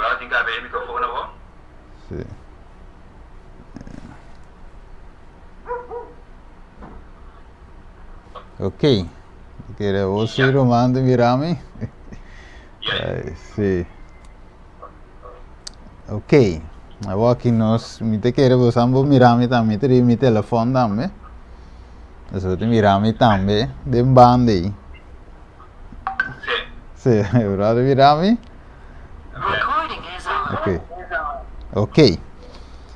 Bro, tin ka abri e microfoon awor? Sí. Ok. Kere bo si ruman ta mira mi? Ja. Sí. Ok. Awor aki nos, mi ta kere bo san bo mira mi tambe, mi ta riba mi telefon tambe. Pues bo ta mira mi tambe den banda ei. Sí. Sí, bro ta mira mi? Ok. Ok.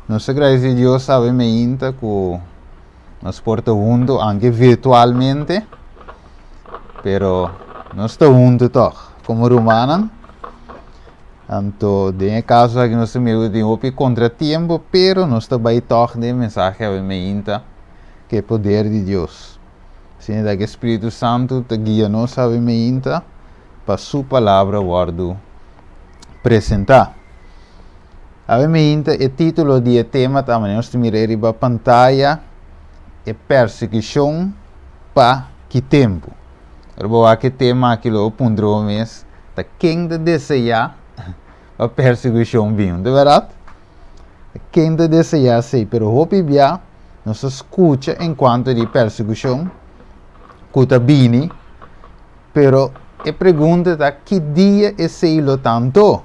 Nos ta gradeci Dios awe meinta cu nos por ta hunto, aunke virtualmente, pero nos ta hunto toch, como rumannan. Anto, den e caso aki nos ta mira cu tin hopi contratiempo, pero nos ta bay toch den e mensahe awe meinta, cu e poder di Dios. Asina ta cu e Spiritu Santo ta guia nos awe meinta pa su palabra wordo presenta. Awe meinta e titulo di e tema ta manera nos ta mira riba pantaya, E Persekushon pa Ki Tempu? Ora bo wak e tema aki lo bo puntra bo mes, ta ken ta deseá pa persekushon bin? Ta bèrdat? Ta ken ta deseá esei? Pero hopi bia nos ta skucha enkuanto di persekushon ku ta bini, Pero e pregunta ta ki dia esei lo ta anto?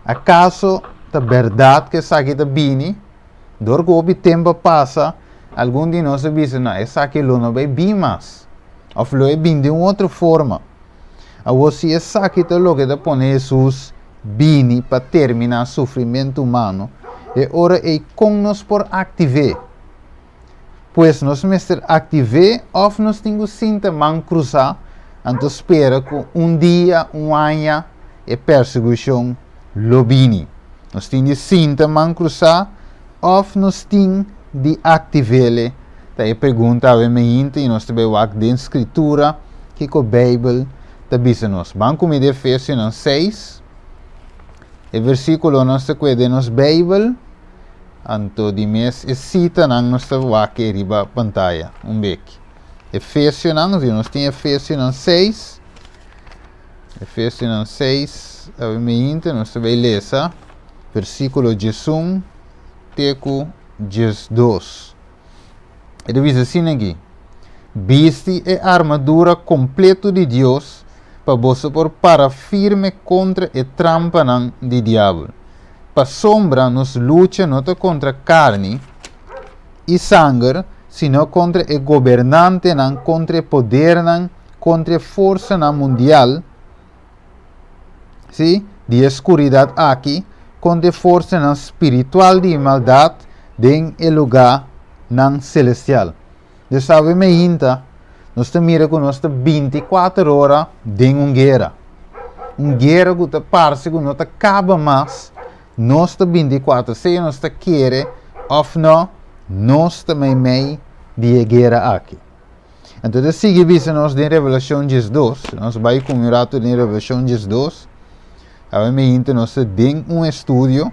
Akaso ta bèrdat ku esaki ta bini? Dor ku hopi tempu a pasa, algun di nos a bisa, No, esaki lo no bai bin mas, òf lo e bin den un otro forma. Awor, si esaki ta loke ta pone Hesus bini pa terminá sufrimentu humano, e ora ei kon nos por aktiv'é? Pues nos mester aktiv'é òf nos tin ku sinta man krusá anto spera ku un dia, un aña, e persekushon lo bini. Nos tin di sinta man krusá òf nos tin di aktiv'é? Ta e pregunta awe meinta i nos ta bai wak den Skritura kiko Beibel ta bisa nos. Ban ku mi di Efesionan seis, e versíkulonan ta kue den nos Beibel. Anto di mes e sitanan nos ta wak e riba pantaya un beki. Efesionan, si nos tin Efesionan 6, Efesionan 6, awe meinta nos ta bai lesa versíkulo 11 te ku 12. E ta bisa asina aki, Bisti e armadura kompleto di Dios pa boso por para firme kontra e trampanan di diabel. Pasobra nos lucha no ta kontra karni i sanger, sino kontra e gobernantenan, kontra e podernan, kontra e forsanan mundial, sí, di e skuridat aki, kontra e forsanan spiritual di e maldat den e lugánan selestial. Dios sabe meinta, nos ta mira ku nos ta bintikuater ora den un guera. Un guera ku ta parse ku no ta kaba mas. Nos ta bintikuater, sea nos ta kere òf no, nos ta meimei di e guera aki. Anto ta sigui bisa nos den Revelashon diesdos, nos bai ku un ratu den Revelashon diesdos, awe meinta nos ta den un estudio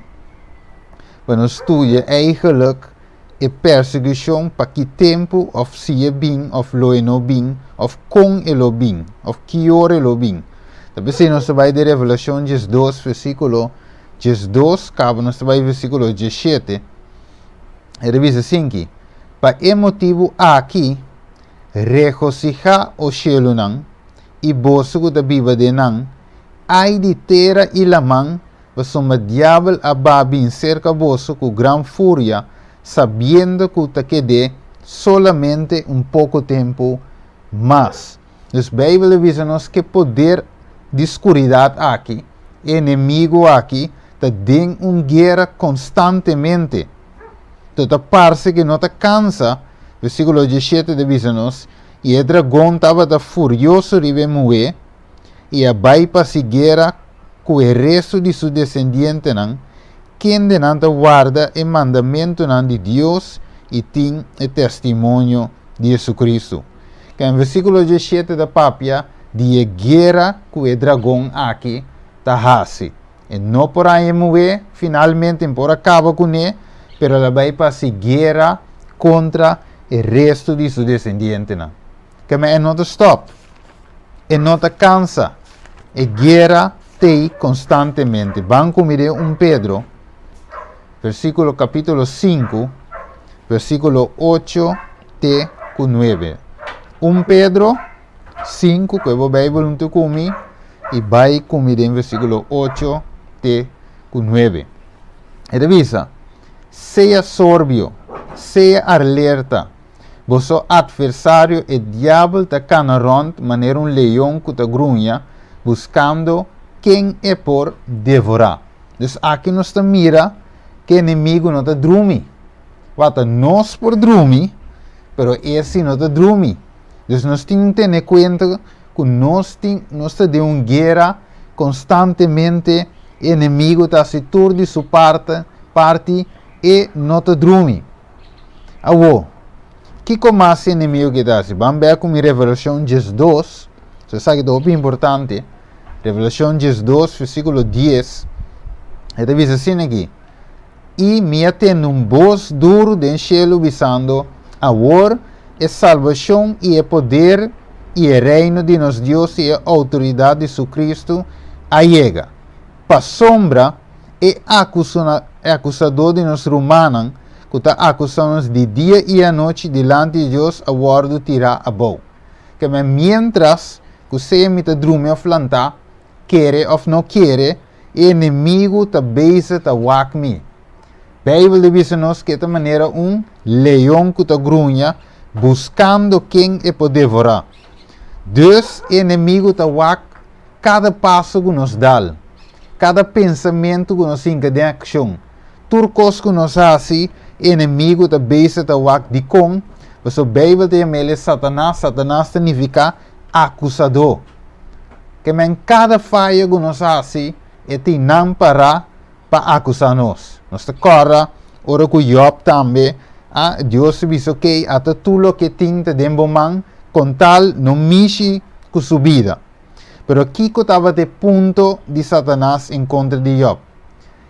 pa nos studia eigenlijk e persekushon pa ki tempu òf si e bin òf lo e no bin òf kon e lo bin òf ki ora e lo bin. Ta p'esei nos ta bai den Revelashon diesdos versíkulo diesdos kaba nos ta bai versíkulo diesshete. E ta bisa asinki, Pa e motibu aki, regosihá, o shelunan, i boso ku ta biba den nan, ai di tera i laman, pasobra diabel a ba bin serka boso ku gran furia, sabiendo ku ta ked'é solamente un poko tempu mas. Dus Beibel a bisa nos ke poder di skuridat aki, e enemigu aki, ta den un guera konstantemente. To ta parse ke no ta kansa, versíkulo diesshete ta bisa nos, I e dragon tabata furioso riba e muhé, i a bai pa hasi guera ku e restu di su desendientenan, kendenan ta warda e mandamentunan di Dios i tin e testimonio di Jesucristo. Ken versíkulo diesshete ta papia di e guera ku e dragon aki ta hasi. E no por haña e muhé, finalmente e por a kaba kuné, pero el a bai pa hasi guera kontra e restu di su desendientenan. Keme e no ta stòp, e no ta kansa, e guera t'ei konstantemente. Ban ku mi den 1 Pedro, versíkulo kapítulo 5, versíkulo 8 te ku 9. 1 Pedro 5, ku e bo Beibel huntu ku mi, i bai ku mi den versíkulo 8 te ku 9. E ta bisa, Sea sorbio, sea alerta. Boso atversario e diabel ta kana rònt manera un leon ku ta gruña, buskando ken e por devorá. Dus aki nos ta mira ku e enemigu no ta drumi. Wata nos por drumi, pero e si no ta drumi. Dus nos tin tene kuenta ku nos tin nos ta den un guera konstantemente, e enemigu ta hasi tur di su parte parti, e no ta drumi. Awor, kiko mas e enemigu ke ta hasi? Ban bek ku mi Revelashon 12. So esaki ta hopi importante. Revelashon 12, versíkulo 10. E ta bisa asina aki, I mi a tende un bos duru den shelu bisando, Awor e salbashon i e poder i e reino di nos Dios i e outoridat di su Kristu a yega. Pasobra e akusadó di nos rumannan ku ta akusá nos di dia i anochi dilanti di Dios a wòrdu tirá abou. Keme miéntras ku sea mi ta drumi òf lantá, kere òf no kere, e enemigu ta bezig ta wak mi. Beibel ta bisa nos ku e ta manera un leon ku ta gruña buskando ken e por devorá. Dus e enemigu ta wak kada paso ku nos dal, kada pensamentu ku nos hinka den akshon, tur kos ku nos hasi, e enemigu ta bezig ta wak dikon, pasobra Beibel ta yama el e Satanas, Satanas ta nifiká akusadó. Ke men kada faya ku nos hasi, e tin nan pará pa akusá nos. Nos ta kòrda ora ku Yòb tambe, a Dios a bisa, Okey, ata tur loke tin ta den bo man, kon tal no mishi ku su bida. Pero kiko tabata e punto di Satanas en kontra di Yòb?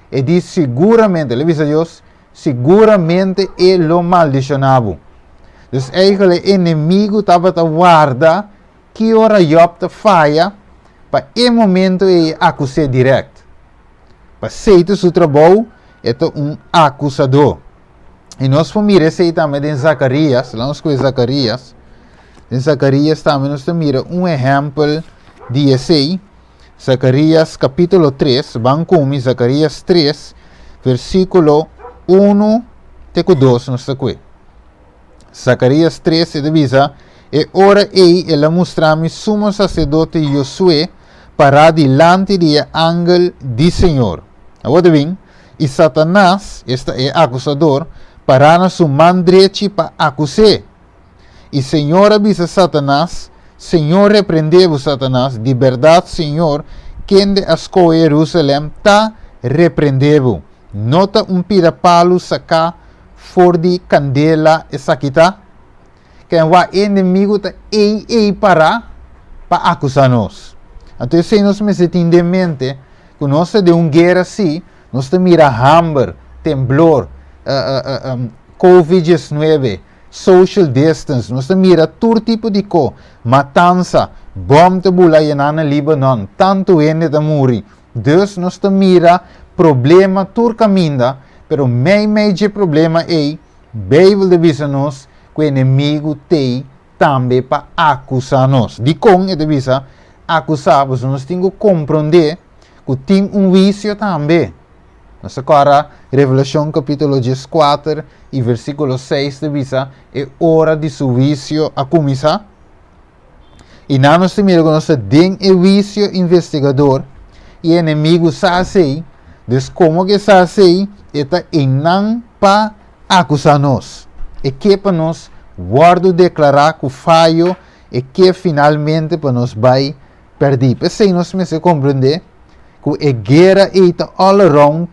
E di, Siguramente, el a bisa Dios, siguramente e lo maldishoná bo. Dus eigentlik e enemigu tabata warda ki ora Yòb ta faya pa e momento ei akus'é dirèkt. Pa Satan su trabou, e ta un akusadó. I nos por mira esei tambe den Zakarías. Laat nos kohe Zakarías. Den Zakarías tambe nos ta mira un ehèmpel di esei. Zakarías kapítulo 3, ban ku mi, Zakarías 3, versíkulo 1 te ku 2 nos ta kohe. Zakarías 3, e ta bisa, E ora ei el a mustra mi sumo saserdote Josué pará dilanti di e angel di Señor. Awor ta bin, i Satanas, esta e akusador, pará na su man drechi pa akus'é. I Señor a bisa Satanas, Señor reprendé bo, Satanas, di bèrdat Señor, kende a skohe Jerusalèm, ta reprendé bo. No ta un pida palu saká for di kandela esaki ta? Ken wak e enemigu ta ei ei pará pa akusá nos. Anto esei nos mester tin den mente ku nos ta den un guera sí, nos ta mira hamber, temblor, Covid 19, social distance, nos ta mira tur tipo di ko, matansa, bòm ta bula yená na Libanon, tantu hende ta muri. Dus nos ta mira problema tur kaminda, pero mei mei dje problema ei, Beibel ta bisa nos ku e enemigu t'ei tambe pa akusá nos. Dikon e ta bisa akusá? Pasobra nos tin ku komprondé ku tin un huisio tambe. Nos ta kòrda Revelashon kapítulo 14 i versíkulo 6 ta bisa e ora di su huisio a kuminsá. I nan nos ta mira ku nos ta den e huisio investigador i e enemigu sa esei, dus komo ku e sa esei, e ta einan pa akusá nos. E ke pa nos wòrdu deklará ku fayo, e ke finalmente pa nos bai pèrdí. P'esei nos mester komprendé ku e guera ei ta all around,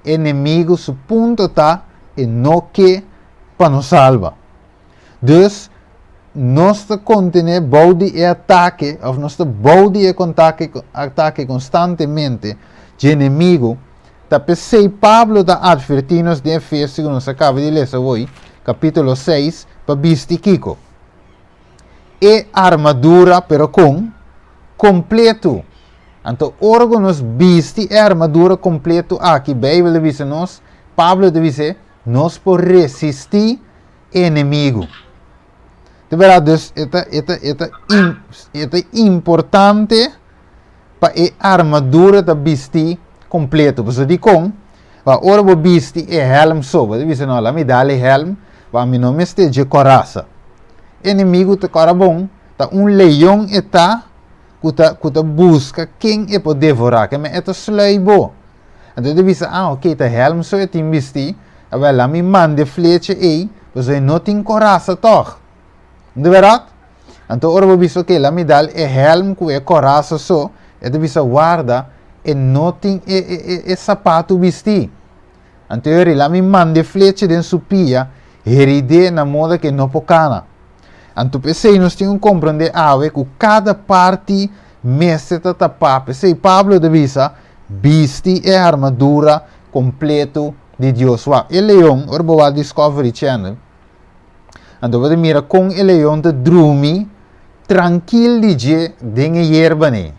e enemigu su punto ta e no ke pa nos salba. Dus, nos ta kontené bou di e atake, òf nos ta bou di e kontake, atake konstantemente dje enemigu. Ta p'esei Pablo ta atvertí nos den Efesio ku nos a kaba di lesa awor, kapítulo 6, pa bisti kiko? E armadura, pero kon? Kompletu. Anto ora ku nos bisti e armadura kompleto aki, Beibel ta bisa nos, Pablo ta bisa, nos por resistí e enemigu. Di bèrdat, dus e ta, e ta, e ta, e ta importante pa e armadura ta bistí kompleto. Pasobra dikon? Pa ora bo bisti e hèlm so, bo ta bisa, no, laat mi dal e hèlm, pa mi no mester dje korasa. Enemigu ta kòrda bon, ta un leon e ta ku ta, ku ta buska ken e por devorá, ke men e ta slui bo. Anto e ta bisa, ah, ok, ta hèlm so e tin bistí, awèl, laat mi manda e flecha ei, pasobra e no tin korasa tòg. No ta bèrdat? Anto ora bo bisa, ok, laat mi dal e hèlm ku e korasa so, e ta bisa, warda, e no tin e, e, e, e sapatu bistí. Anto e ora, laat mi manda e flecha den su pia, herid'é na moda ku e no por kana. Anto p'esei nos tin ku komprondé awe ku kada parti mester ta tapá. P'esei Pablo ta bisa, Bisti e armadura kompleto di Dios. Wak, e leon, ora bo wak Discovery Channel, anto bo ta mira kon e leon ta drumi trankil di dje den e yerba nei.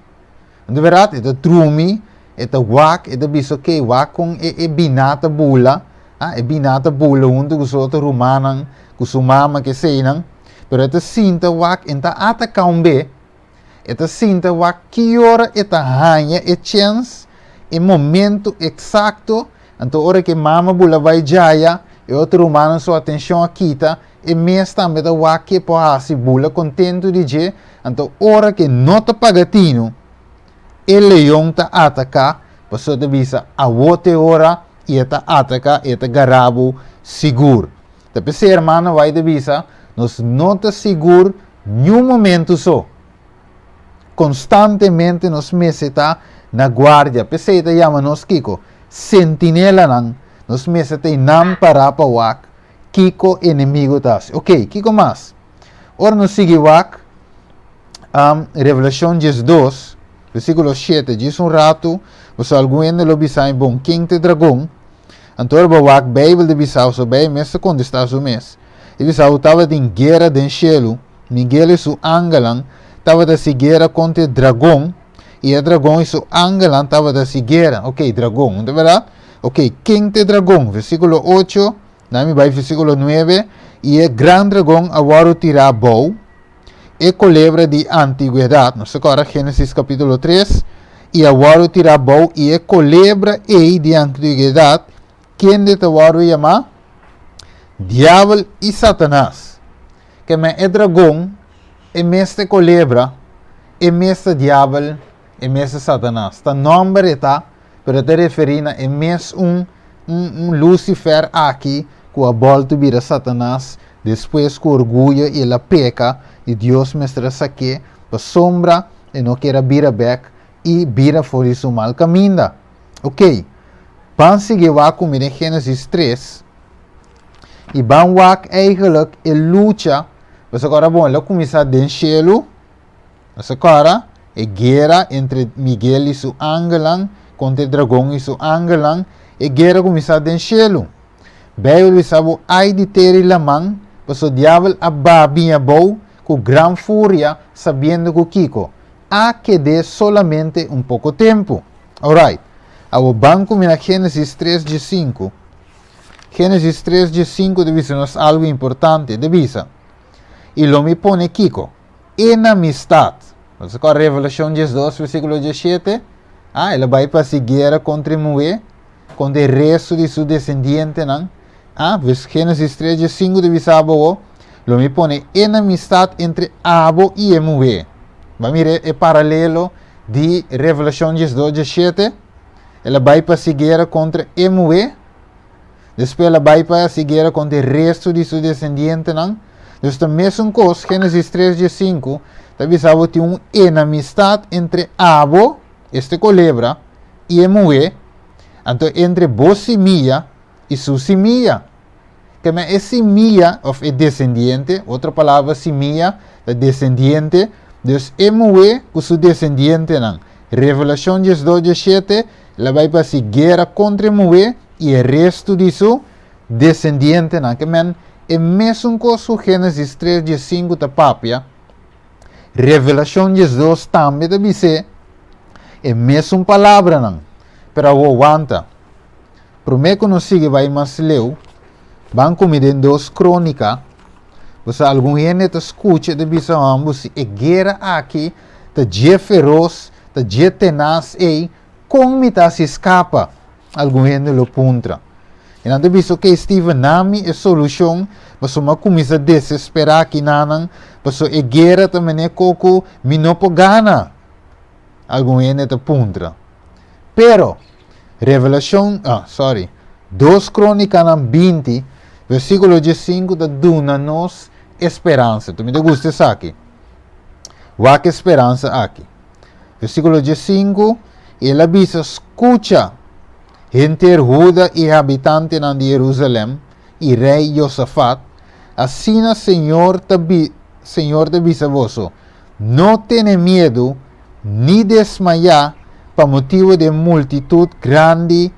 Anto bèrdat, e ta drumi, e ta wak, e ta bisa, ok, wak kon e e biná ta bula, ah, e biná ta bula huntu ku su otro rumannan, ku su mama, keseinan, pero e ta sinta wak, e no ta ataká un be, E ta sinta wak ki ora e ta haña e chèns, e momento eksakto, anto ora ku e mama bula bai djaya, e otro rumannan su atenshon a kita, e mes tambe ta wak ke por hasi bula kontentu di dje, anto ora ku e no ta paga tinu, e leon ta ataká, pasobra ta bisa awor ta e ora i e ta ataká, e ta gara bo sigur. Ta p'esei hermano White a bisa, nos no ta sigur niun momento so. Konstantemente nos mester ta na guardia. P'esei ta yama nos kiko? Sentinelanan. Nos mester ta einan pará pa wak kiko enemigo ta hasi. Ok, kiko mas? Ora nos sigui wak um, Revelashon 12, versíkulo 7, djis un ratu, pasobra algun hende lo bisa mi, bon, ken ta e dragon? Anto ora bo wak Beibel ta bisa bo, so Beibel mes ta kontestá su mes. E bisa bo tabatin guera den shelu, Miguel i su angelnan tabata hasi guera kontra e dragon, i e dragon i su angelnan tabata hasi guera. Ok, dragon, no ta bèrdat? Ok, ken ta e dragon? Versíkulo ocho, nan mi bai versíkulo nuebe, I e gran dragon a wòrdu tirá abou, e kolebra di antigwedat, nos ta kòrda Génesis kapítulo tres, i a wòrdu tirá abou, i e kolebra ei di antigwedat, kende ta wòrdu yamá? Diabel i Satanas. Keme e dragon, e mes ta e kolebra, e mes ta diabel, e mes ta Satanas. Ta nòmber e ta, pero e ta referí na e mes un un Lucifer aki ku a bòltu bira Satanas despues ku orguyo i el a peka i Dios mester a sak'é pasobra e no kier a bira bèk i bira for di su mal kaminda. Oké, ban sigui wak ku mi den Génesis 3 i ban wak eigenlijk e lucha, pasobra ora bon el a kuminsá den shelu, Nos a kòrda e guera entre Miguel i su angelnan kontra e dragon i su angelnan. E guera kuminsá den shelu. Beibel bisa bo ai di tera i laman, pasobra diabel a baha bini abou ku gran furia sabiendo ku kiko? A ked'é solamente un poko tempu. Alright. Awor ban ku mira Génesis tres diesinku. Génesis tres diesinku ta bisa nos algu importante. E ta bisa, I lo mi pone kiko? Enemistad. Nos a kòrda Revelashon 12, versíkulo 17? Ah, el a bai pa hasi guera kontra e muhé, kontra e restu di su desendientenan. Ah, vers Génesis 3, 15 ta bisa abo awor, Lo mi pone enemistad entre abo i e muhé. Bo a mira e paralelo di Revelashon 12, 17? El a bai pa hasi guera kontra e muhé. Despues el a bai pa hasi guera kontra e restu di su desendientenan. Dus ta mesun kos, Génesis 3 diesinku ta bisa bo tin un enamistat entre abo, este kolebra, i e muhé, anto entre bo simia i su simia. Keme e simia òf e desendiente, otro palabra simia ta desendiente, dus e muhé ku su desendientenan. Revelashon 12 17 El a bai pa hasi guera kontra e muhé i e restu di su desendientenan. Ke men, e mesun kos ku Génesis 3 15 ta papia, Revelashon 12 tambe ta bis'é. E mesun palabranan. Pero awor wanta. Promé ku nos sigui bai mas leu, ban ku mi den 2 Krónika. Bo sa algun hende ta skucha i ta bisa, Hòmber, si e guera aki ta dje feros, ta dje tenas ei, kon mi ta hasi skapa? Algun hende lo puntra. I nan ta bisa, Okey, Steven, na mi e solushon, pasobra mi a kuminsá desesperá akinanan, pasobra e guera ta manera koko mi no por gana. Algun hende ta puntra. Pero, Revelashon, ah, sorry, 2 Krónikanan 20, versíkulo 15 ta duna nos e speransa. Tu mi ta gusta esaki. Wak e speransa aki. Versíkulo 15, i el a bisa, Skucha, henter Huda i habitantenan di Jerusalèm, i rei Josafat, asina Señor ta bi, Señor ta bisa boso, No tene miedu ni desmayá pa motibu di e multitut grandi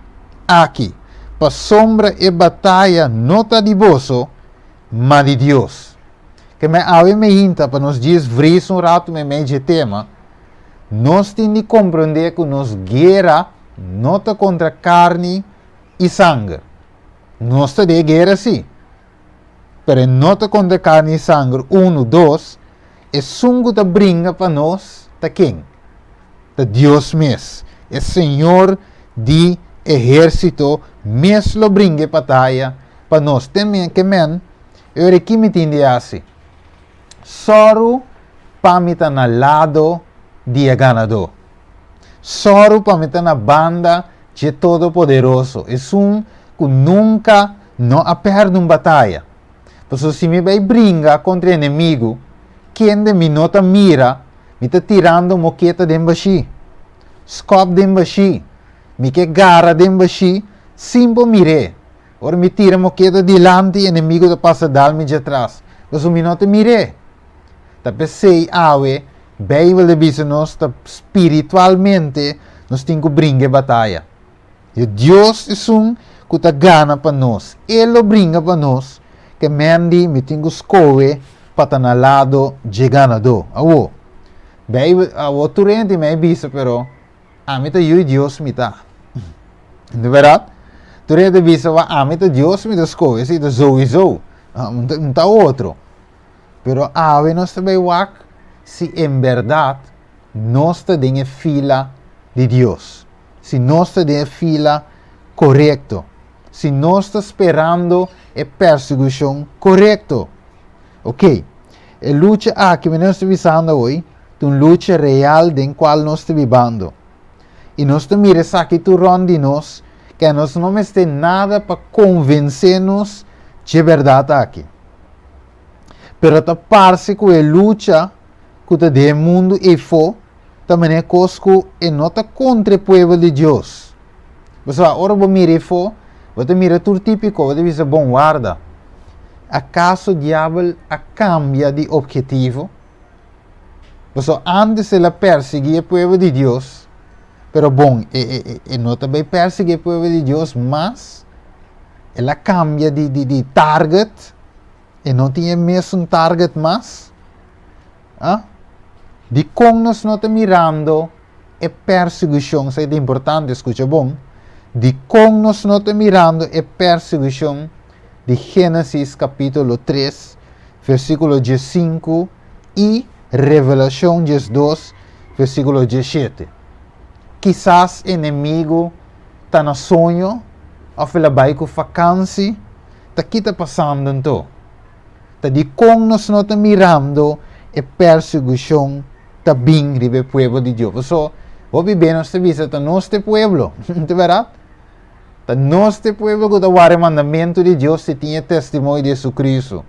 aki, pasobra e bataya no ta di boso, ma di Dios. Ke men awe meinta pa nos djis vris un ratu meimei dje tema, nos tin di komprondé ku nos guera no ta kontra karni i sanger. Nos ta den e guera sí, pero e no ta kontra karni i sanger, unu, dos, Esun ku ta bringa pa nos ta ken? Ta Dios mes. E Señor di ehérsito mes lo bringa e bataya pa nos. Te men ke men, e ora ki mi tin di hasi? Sòru pa mi ta na lado di e ganadó. Sòru pa mi ta na banda dje Todopoderoso, esun ku nunka no a pèrdè un bataya. Pasobra si mi bai bringa kontra enemigu, kende mi no ta mira, mi ta tirando moketa den bashí, skòp den bashí, mi ke gara den bashí sin por mir'é. Ora mi tira moketa dilanti, enemigu ta pasa dal mi djatras, pasobra mi no ta mir'é. Ta p'esei awe Beibel ta bisa nos ta spiritualmente nos tin ku bringa e bataya. E Dios esun ku ta gana pa nos. E lo bringa pa nos, ke mendi mi tin ku skohe pa ta na lado dje ganadó. Awo, Beibel, awo tur hende mei bisa, pero ami ta yu di Dios mi ta. Di bèrdat? Tur hende ta bisa, wa ami ta Dios mi ta skohe, esei ta souiso, un ta otro. Pero awe nos ta bai wak si en bèrdat nos ta den e fila di Dios. Si nos ta den e fila korekto. Si nos ta sperando e persekushon korekto. Oké, e lucha aki ku nos ta bisando awor ta un lucha real den kual nos ta bibando. I nos ta mira esaki tur rònt di nos, ke nos no mester nada pa konvensé nos dje bèrdat aki. Pero ta parse ku e lucha ku ta den e mundu eifó ta manera kos ku e no ta kontra e pueblo di Dios. Pasobra ora bo mira eifó, bo ta mira tur típiko, bo ta bisa, Bon, warda, akaso Diabel a kambia di ophetivo? Pasobra ántes el a persiguí e pueblo di Dios, pero bon, e, e, e, e no ta bai persiguí e pueblo di Dios mas. El a kambia di, di, di target. E no tin e mesun target mas. Ah? Dikon nos no ta mirando e persigushon? Esei ta importante, skucha bon. Dikon nos no ta mirando e persigushon di Génesis kapítulo 3, versíkulo 15 i Revelashon 12, versíkulo 17? Kisas enemigu ta na soño òf el a bai ku fakansi. Ta ki ta pasando anto? Ta dikon nos no ta mirando e persigushon ta bin riba e pueblo di Dios? Paso, hopi be nos ta bisa ta nos ta e pueblo, ta bèrdat? Ta nos ta e pueblo ku ta wara e mandamentu di Dios i tin e testimonio di Jesucristo.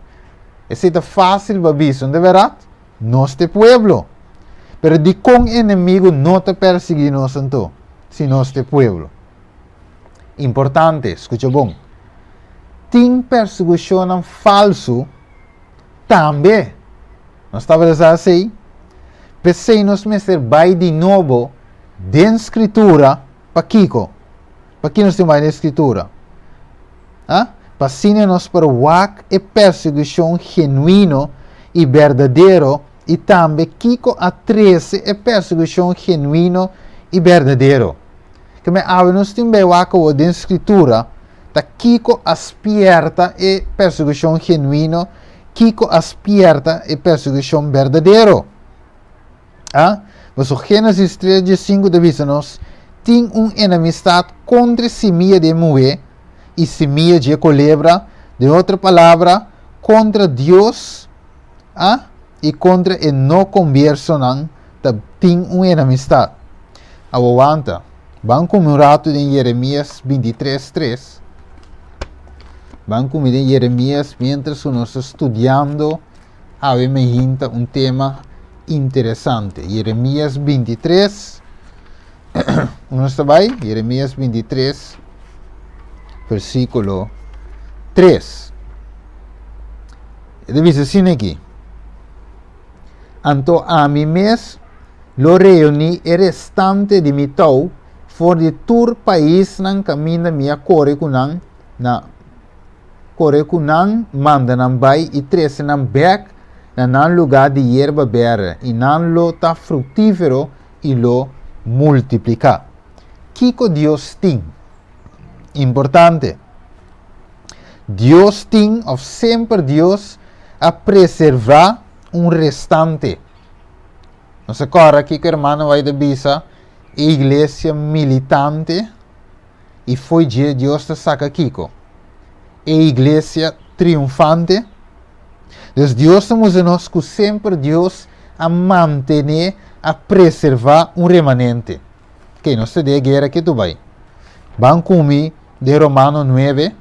Esei ta fásil pa bisa, no ta bèrdat? Nos ta e pueblo. Pero dikon enemigu no ta persiguí nos anto, si nos ta e pueblo? Importante, skucha bon. Tin persekushonnan falsu tambe. Nos tabata sa esei? P'esei nos mester bai di nobo den Skritura. Pakiko? Paki nos tin bai den Skritura? Ha? Pa asina nos por wak e persekushon genuino i berdadero i tambe kiko a trese e persekushon genuino. i berdadero. Ke men awe nos tin bai wak awor den Skritura ta kiko a spierta e persekushon genuino, kiko a spierta e persekushon berdadero. A? Paso Génesis 3 diesinku ta bisa nos, Tin un enemistat kontra e simia di e muhé i simia dje kolebra, den otro palabra, kontra Dios, a? I kontra e no konbiersonan ta tin un enemistat. Awor wanta, ban ku mi un ratu den Jeremias 23, 3. Ban ku mi den Jeremias mientras ku nos ta studiando Awe me hinta un tema interesante. Jeremias 23. Uno está bai? Jeremias 23, versículo 3. E ta bisa asina aki. Anto ami mes lo reuní e restante di mi tou for di tur paisnan kaminda mi a kore ku nan na Kore ku nan, manda nan bai i trese nan bèk na nan lugá di yerba bèrdè, i nan lo ta fruktífero i lo multipliká. Kiko Dios tin? Importante! Dios tin, òf semper Dios a preservá un restante. Nos a kòrda kiko hermano White a bisa, e iglesia militante. I fo'i dje Dios ta saka kiko? E iglesia triunfante. Dus Dios ta mustra nos ku semper Dios a mantené, a preservá un remanente. Oke, nos ta den e guera ke tu bai. Ban ku mi den Romano nuebe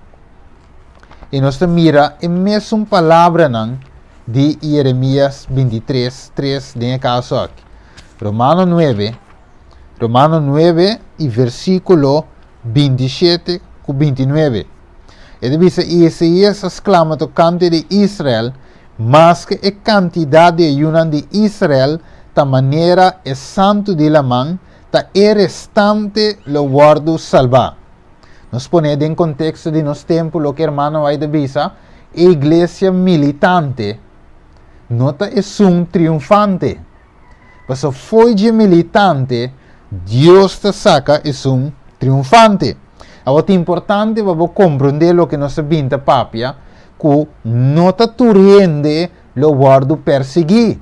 i nos ta mira e mesun palabranan di Jeremias 23, 3 den e kaso aki. Romano nuebe. Romano 9 i versíkulo 27 ku 29. E ta bisa, I Isaías a sklama tokante di Israel, Maske e kantidat di e yunan di Israel ta manera e santu di laman, ta e restante lo wòrdu salbá. Nos pone den konteksto di nos tempu loke hermano White a bisa, e iglesia militante no ta esun triunfante. Paso fo'i dje militante, Dios ta saka esun triunfante. Awor ta importante pa bo komprondé loke nos a bin ta papia, ku no ta tur hende lo wòrdu persiguí.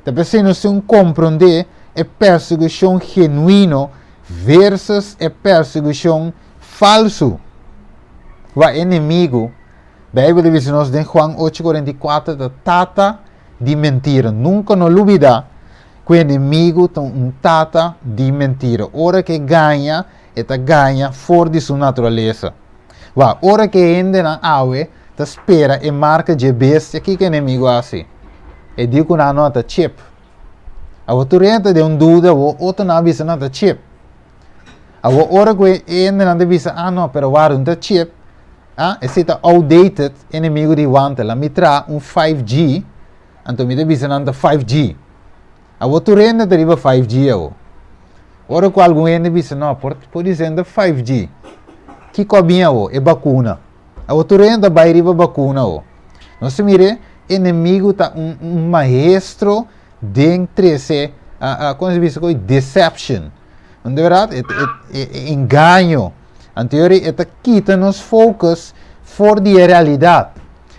Ta p'esei nos tin un komprondé e persigushon genuino versus e persigushon falsu. Wak enemigu, Beibel ta bisa nos den Juan ocho 44 ta tata di mentira. Nunka no lubidá ku e enemigu ta un tata di mentira. Ora ku e gaña, e ta gaña for di su naturalesa. Wak, ora ku e hendenan awe ta spera e marka dje bestia, kiko e enemigu a hasi? E di ku nan no ta chip. Awor tur hende ta den un duda, awor otronan a bisa nan ta chip. Awor ora ku e hendenan ta bisa, ah no, pero wak, no ta chip. Ah, esei ta outdated, enemigo di wanta. La mi traha un 5G, anto mi ta bisa nan ta 5G. Awor tur hende ta riba 5G awor. Ora ku algun hende bisa, no, por, por dicen ta 5G. Kiko a bin awor? E bakuna. Awor tur hende ta bai riba bakuna awor. Nos ta mira, enemigo ta un, un maestro den trese, uh, uh, kon se bisa koi? Deception. No de verdad? E, e, e, engaño. Anto yori e ta kita nos focus for di e realidad.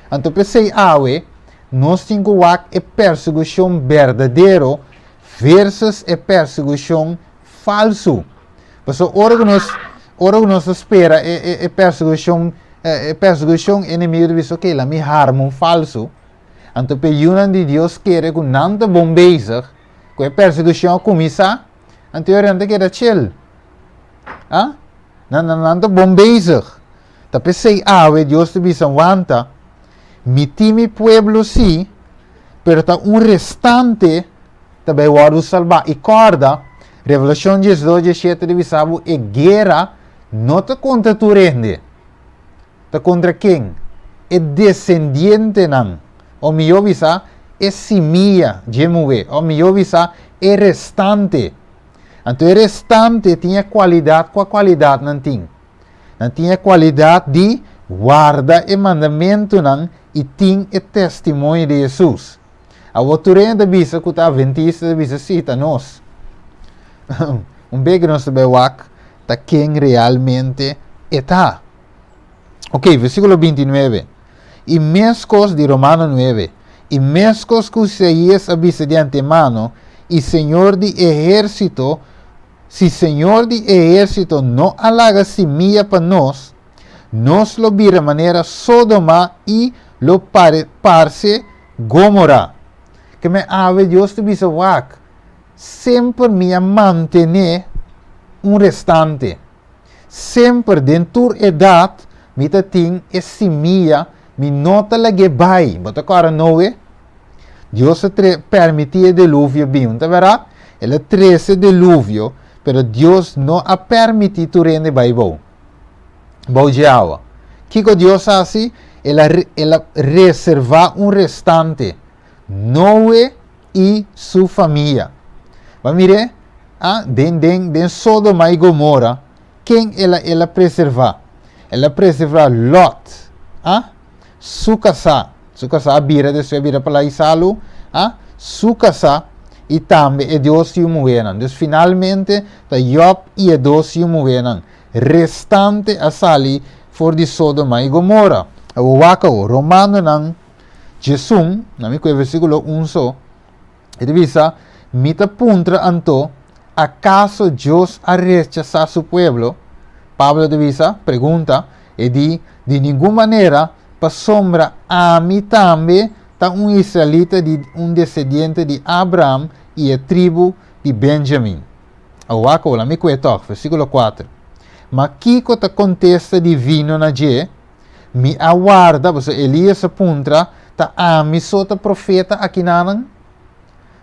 Anto p'esei awe nos tin ku wak e persekushon berdadero versus e persekushon falsu. Pasobra ora ku nos ora ku nos ta spera e e e persekushon e persekushon enemigo ta bisa ok laat mi harma un falsu. Anto p'e yunan di Dios kere ku nan ta bon bezig ku e persekushon a kuminsá anto yori nan ta keda chill. Ah? Nan, nan, nan ta bon bezig. Ta p'esei awe Dios ta bisa, Wanta, mi tin mi pueblo sí, pero ta un restante ta bai wòrdu salbá. I kòrda, Revelashon 12, 17 ta bisa bo e guera no ta kontra tur hende. Ta kontra ken? E desendientenan, o mihó bisa, e simia dje muhé, o mihó bisa, e restante. Anto e restante tin e kualidat, kua kualidat nan tin? Nan tin e kualidat di warda e mandamentunan i tin e testimonio di Hesus. Awor tur hende ta bisa ku ta adventista ta bisa, sí, ta nos. Un bes ku nos ta bai wak ta ken realmente e ta. Ok, versíkulo 29. I meskos di Romano 9. I meskos ku Isaías a bisa di antemano, i Señor di ehérsito, si Señor di ehérsito no a laga simia pa nos, nos lo bira manera Sodoma i lo pare, parse Gomora. Ke men awe Dios ta bisa wak, semper mi a mantené un restante. Semper den tur edat mi ta tin e simia, mi no ta lag'é bai. Bo ta kòrda Noe? Dios a tre permití e deluvio bin, no ta bèrdat? El a trese deluvio, pero Dios no a permití tur hende bai bou, bou dje awa. Kiko Dios a hasi? El a el a reservá un restante, Noe i su famia. Bo a mir'é? Ah, den, den, den Sodoma i Gomora, ken el a, el a preservá? El a preservá Lot, ah, su kasá, su kasá a bira despues a bira pa lai salu, ah, su kasá i tambe e dos yu muhénan. Dus finalmente ta Job i e dos yu muhénan restante a sali for di Sodoma i Gomora. Awor wak awor, Romanonan 11, na mi ku e versíkulo 1 so, E ta bisa, Mi ta puntra anto, akaso Dios a rechasá su pueblo? Pablo ta bisa, pregunta, e di, Di ningun manera, pasobra ami tambe ta un israelita di un descendiente di Abraham i e tribu di Benjamin. Awor wak mi kue tòg, versíkulo 4. Ma kiko ta kontesta divino na dje? Mi a warda, pasobra Elías a puntra, Ta ami so ta profeta akinanan?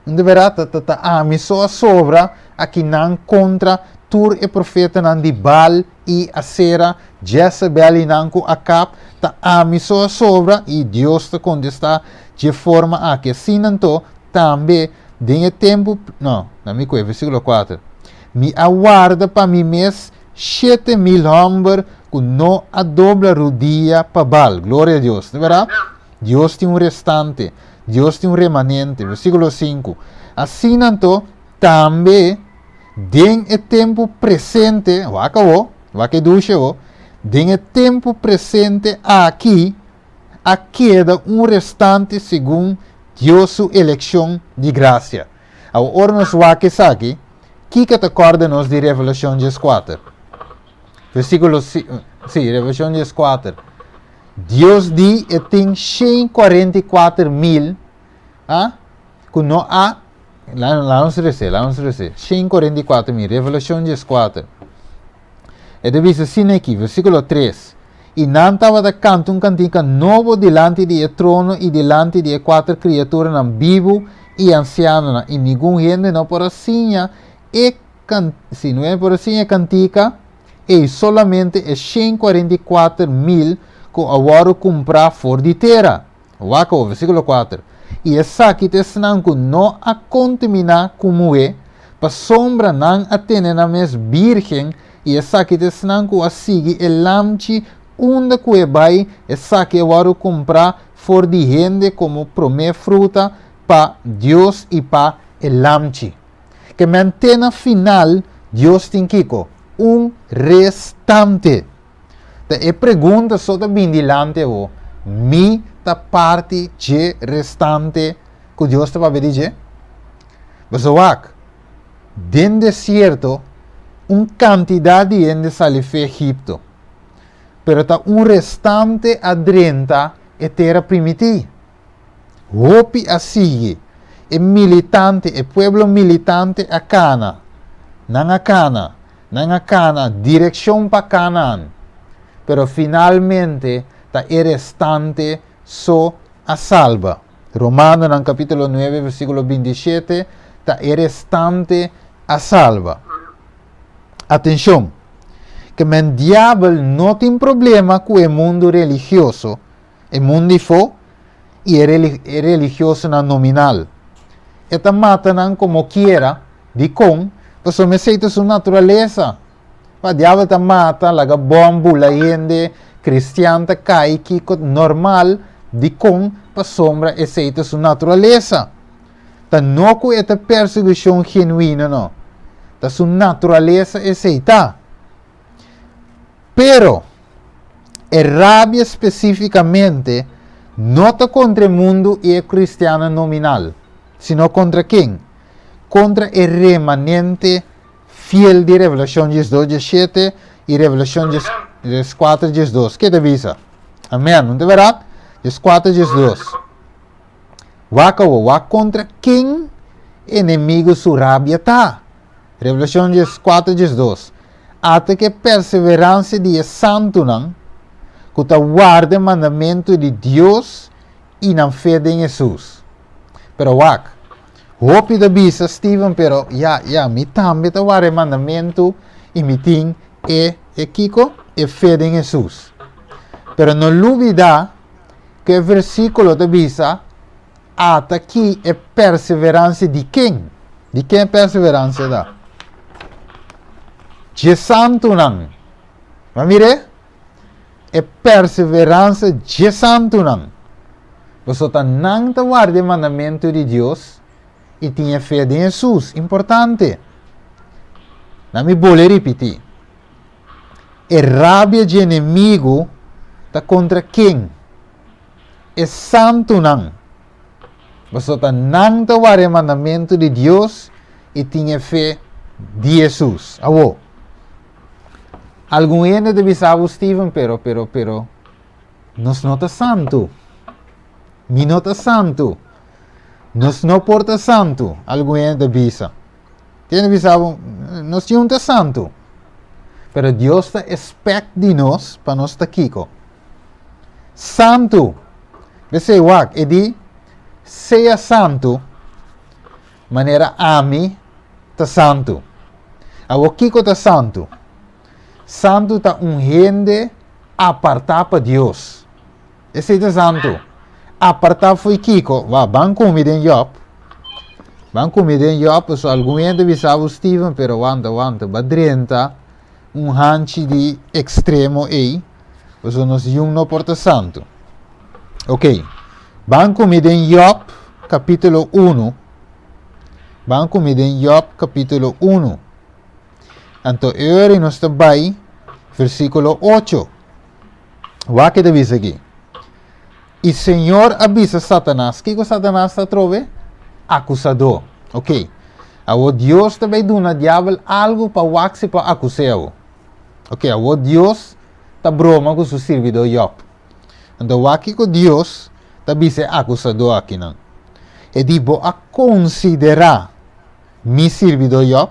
No ta bèrdat? Ta, ta, ta ami so a sobra akinan kontra tur e profetanan di Baal i Asera, Jezebel i nan ku Akab? Ta ami so a sobra? I Dios ta kontestá dje forma aki. Asina anto, tambe den e tempu, no, na mi kue, versíkulo 4, Mi a warda pa mi mes 7000 hòmber ku no a dobla rudia pa Baal. Gloria a Dios. No bèrdat? Dios tin un restante. Dios tin un remanente. Versíkulo 5. Asina anto, tambe den e tempu presente, wak awo, wak e dushe awo, den e tempu presente aki a keda un restante segun Dios su elekshon di grasia. Awo, ora nos wak esaki, kiko ta kòrda nos di Revelashon 14? Versíkulo, sí, Revelashon 14. Dios di e tin 144,000 ah, ku no a, la, la nos rese, la nos rese, 144,000, Revelashon 14. E ta bisa asina aki, versíkulo 3, I nan tabata kanta un kantika nobo dilanti di e trono i dilanti di e kuater kriaturanan bibu i ansianonan, i ningun hende no por a siña e kan, si no por a siña e kantika ei, solamente e 144,000 ku a wòrdu kumprá for di tera. Wak awor, versíkulo 4, I esaki ta esnan ku no a kontaminá ku muhé, pasobra nan a tene nan mes bírgen, i esaki ta esnan ku a sigui e Lamchi unda ku e bai, esaki a wòrdu kumprá for di hende komo promé fruta pa Dios i pa e Lamchi. Ke men te na final Dios tin kiko? Un restante. Ta e pregunta so ta bin dilanti awo, Mi ta parti dje restante ku Dios ta papia di dje? Boso wak, den desierto un kantidat di hende sali fe Egipto, pero ta un restante a drenta e tera primití. Hopi a sigui. E militante, e pueblo militante a kana. Nan a kana. Nan a kana direkshon pa Kanaan. Pero finalmente ta e restante so a salba. Romanonan kapítulo 9 versíkulo 27 ta e restante a salba. Atenshon! Ke men diabel no tin problema ku e mundu religioso E mundu ifó i e e religiosonan nominal. E ta mata nan komokiera. Dikon? Pasobra esei ta su naturalesa. Pa diabel ta mata, laga bòm bula hende, kristian ta kai, kiko normal. Dikon? Pasobra esei ta su naturalesa. Ta no ku e ta persekushon genuino no. Ta su naturalesa esei ta. Pero, e rabia spesífikamente no ta kontra e mundu i e kristiannan nominal, sino kontra ken? Kontra e remanente fiel di Revelashon 12, 17 i Revelashon 14, 12. Ke ta bisa? Amèn, no ta bèrdat? 14, 12. Wak awor, wak kontra ken enemigu su rabia ta. Revelashon 14, 12. Ata ku e perseveransia di e santunan ku ta warda e mandamentu di Dios i nan fe den Hesus. Pero wak, hopi ta bisa, Steven, pero ya, ya, mi tambe ta warda e mandamentu i mi tin e, e kiko? E fe den Hesus. Pero no lubida ku e versíkulo ta bisa, Ata ki e perseveransia di ken? Di ken e perseveransia ta? Dje santunan. Bo a mir'é? E perseveransia dje santunan. Pasobra ta nan ta warda e mandamentu di Dios i tin e fe den Hesus. Importante. Na mi bolbe ripití. E rabia dje enemigu ta kontra ken? E santunan. Pasobra ta nan ta wara e mandamentu di Dios i tin e fe di Hesus. Awor, algun hende ta bisa bo, Steven, pero, pero, pero, nos no ta santu. Mi no ta santu. Nos no por ta santu, algun hende ta bisa. Tin hende bisa bo, nos tin un ta santu. Pero Dios ta expect di nos pa nos ta kiko? Santu. P'esei wak, e di, Sea santu, manera ami ta santu. Awor kiko ta santu? Santu ta un hende apartá pa Dios. Esei ta santu. Apartá fo'i kiko? Wak, ban ku mi den Job. Ban ku mi den Job, pasobra algun hende bisa bo, Steven, pero wanta, wanta, bo a drenta un hanchi di ekstremo ei. Pasobra nos yun no por ta santu. Ok, ban ku mi den Job kapítulo 1. Ban ku mi den Job kapítulo 1. Anto e ora nos ta bai versíkulo 8. Wak ke ta bisa aki. I Señor a bisa Satanas, kiko Satanas ta atrobe? Akusadó. Ok, awor Dios ta bai duna diabel algu pa wak si por akus'é awor. Ok, awor Dios ta broma ku su sirbidó Yòb. Anto wak kiko Dios ta bisa e akusadó akinan. E di, Bo a konsiderá mi sirbidó Yòb?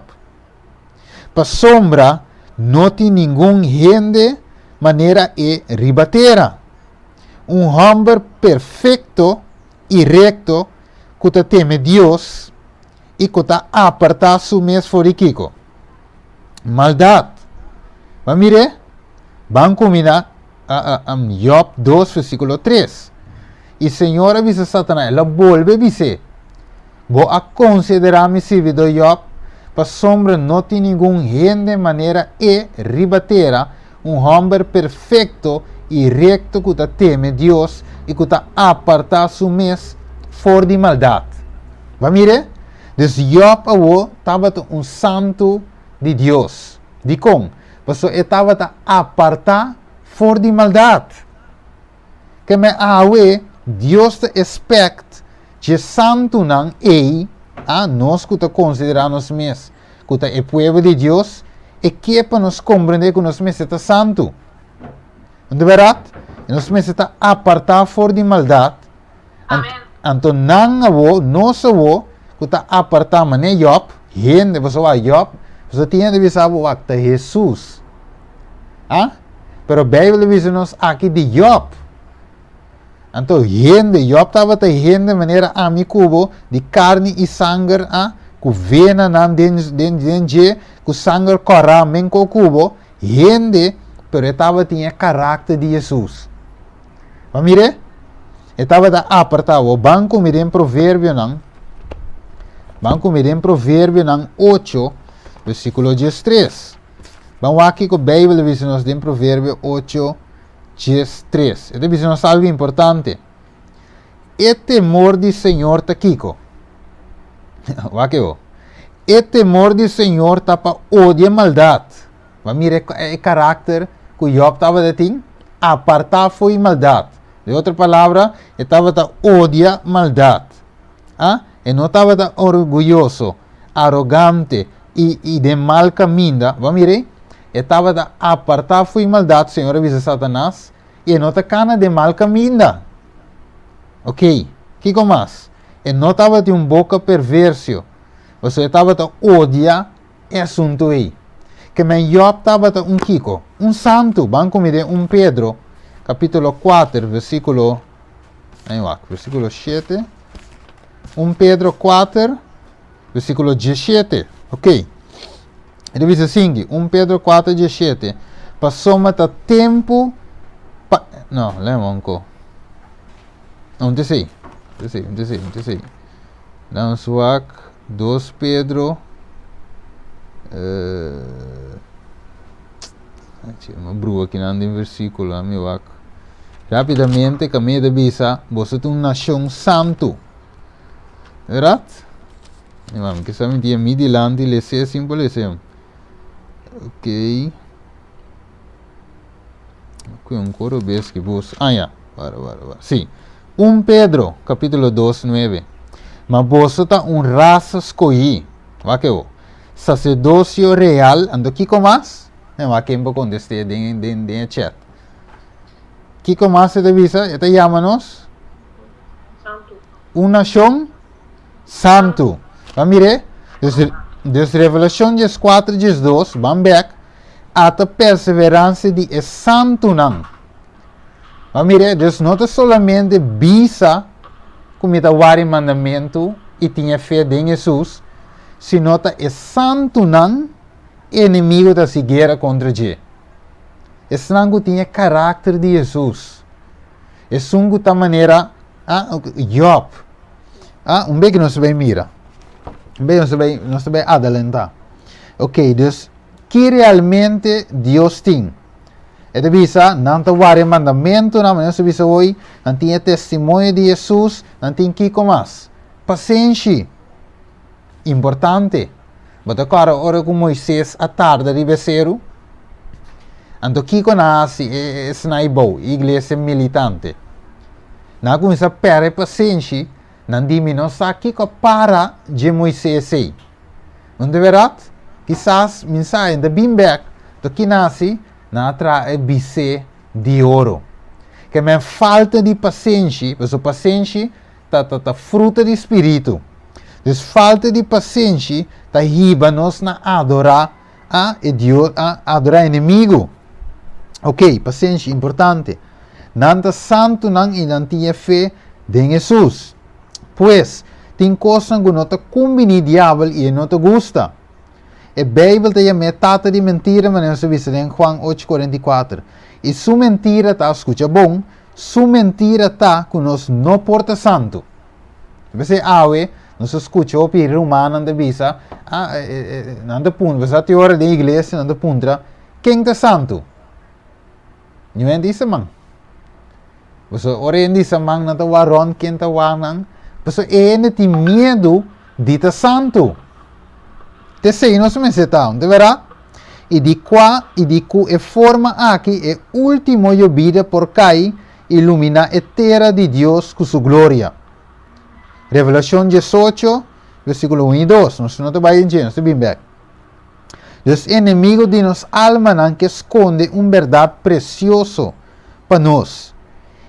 Pasobra no tin ningun hende manera e riba tera, un hòmber perfekto i rekto ku ta teme Dios i ku ta apartá su mes for di kiko? Maldat. Ban mir'é? Ban kuminá Job 2 versíkulo 3. I Señor a bisa Satanas, el a bolbe bis'é, Bo a konsiderá mi sirbidó Job? Pasobra no tin ningun hende manera e riba tera, un hòmber perfekto i rekto ku ta teme Dios i ku ta apartá su mes for di maldat. Bo a mir'é? Dus Job awor tabata un santu di Dios. Dikon? Pasobra e tabata apartá for di maldat. Keme awe Dios ta espèkt dje santunan ei, a nos ku ta konsiderá nos mes ku ta e pueblo di Dios, e ke pa nos komprendé ku nos mester ta santu. No ta bèrdat? Nos mester ta apartá for di maldat. Anto nan awor, nos awor, ku ta apartá manera Jòb, hende, pasobra wak Jòb, pasobra tin hende bisa bo wak ta Hesus. A? Pero Beibel ta bisa nos aki di Jòb. Anto hende, Jòb tabata hende manera ami ku bo, di karni i sanger, a? Ku venanan den, den, den dje, ku sanger kòrá menko ku bo, hende, pero e tabatin e karakter di Hesus. Bo mir'é? E tabata apartá. Bo ban ku mi den Proverbionan, ban ku mi den Proverbionan 8, versíkulo 13. Ban wak kiko Beibel ta bisa nos den Proverbio 8, 13. E ta bisa nos algu importante. E temor di Señor ta kiko? Wak e bo. E temor di Señor ta pa odia maldat. Bo a mira e karakter ku Jòb tabata tin? Apartá fo'i maldat. Den otro palabra, e tabata odia maldat. A E no tabata orguyoso, arogante i i den mal kaminda. Bo a mira ei? E tabata apartá fo'i maldat, Señor a bisa Satanas, i e no ta kana den mal kaminda. Oké, kiko mas? E no tabatin un boka perversio, pasobra e tabata odia e asuntu ei. Ke men Jòb tabata un kiko? Un santu. Ban ku mi den 1 Pedro, kapítulo 4, versíkulo, ai wak, versíkulo 7. 1 Pedro 4, versíkulo 17. Oké. E ta bisa asinki, 1 Pedro 4, 17, Pasobra ta tempu pa, no, lema un ko. Un te sei, un te sei, un te sei, un te sei. Dan swak 2 Pedro eh ma brua kinan den versículo, mi wak. Rápidamente Camille ta bisa, boso ta un nashon santu. Verdad? Mi mami ke sa mi tin mi dilanti lese sin por lese. Ok. Ku un koro bes ki bus. Ah ya. Bara, bara, bara. Sí. 1 Pedro, capítulo 2, 9. Ma boso ta un rasa skohí. Wak e Sacerdocio real. Anto kiko mas? E wak ken por kontest'é den, den, den e chat. Kiko mas e ta bisa? E ta yama nos? Santu. Un nashon santu. Ban mir'é? Dus, dus Revelashon 14, 12, ban bèk, Ata perseveransia di e santunan. Ban mir'é? Dus no ta solamente bisa ku mi ta wari mandamentu i tin e fe den Hesus, sino ta e santunan enemigu ta hasi guera kontra dje. Esnan ku tin e karakter di Hesus. Esun ku ta manera ah, Job. Ah, un bek nos bai mira. Un bek nos bai, nos bai adelantá. Ok, dus ki realmente Dios tin? E ta bisa, nan ta wari mandamentunan, manera nos a bisa hoy, nan tin e testimonio di Jesus, nan tin kiko mas? Pasenshi. Importante. Bo ta kòrda ora ku Moises a tarda riba e seru? Anto kiko nan a hasi e esnan ei bou, e iglesia militante? Nan a kuminsá pèrdè pasenshi, nan di, Mi no sa kiko a para dje Moises ei. No ta bèrdat? Kisas mi sa, e ta bin bèk. Anto ki nan a hasi? Nan a traha e bisé di oro. Ke men falta di pasenshi, pasobra pasenshi ta ta ta fruta di spiritu. Dus falta di pasenshi ta hiba nos na adorá a e Dios, a adorá enemigu. Ok, pasenshi importante. Nan ta santunan i nan tin e fe den Hesus. Pues, tin kosnan ku no ta kumbiní diabel i e no ta gusta. E Beibel ta yam'é tata di mentira manera nos a bisa den Juan ocho 44. I su mentira ta, skucha bon, Su mentira ta ku nos no por ta santu. P'esei awe nos ta skucha hopi rumannan ta bisa, ah, nan ta puntra, pasá tin ora den iglesia nan ta puntra, ken ta santu? Niun hende bisa man. Pasobra ora hende bisa man, nan ta wak rònt ken ta wak nan. Pasobra e hende tin miedu di ta santu. T'esei nos mester ta, no ta bèrdat? I di kua i di ku e forma aki e último yobida por kai i luminá e tera di Dios ku su gloria. Revelashon 18, versíkulo 1 i 2. Nos no ta bai den dje, nos ta bin bèk. Dus enemigo di nos almanan ke skonde un bèrdat presioso pa nos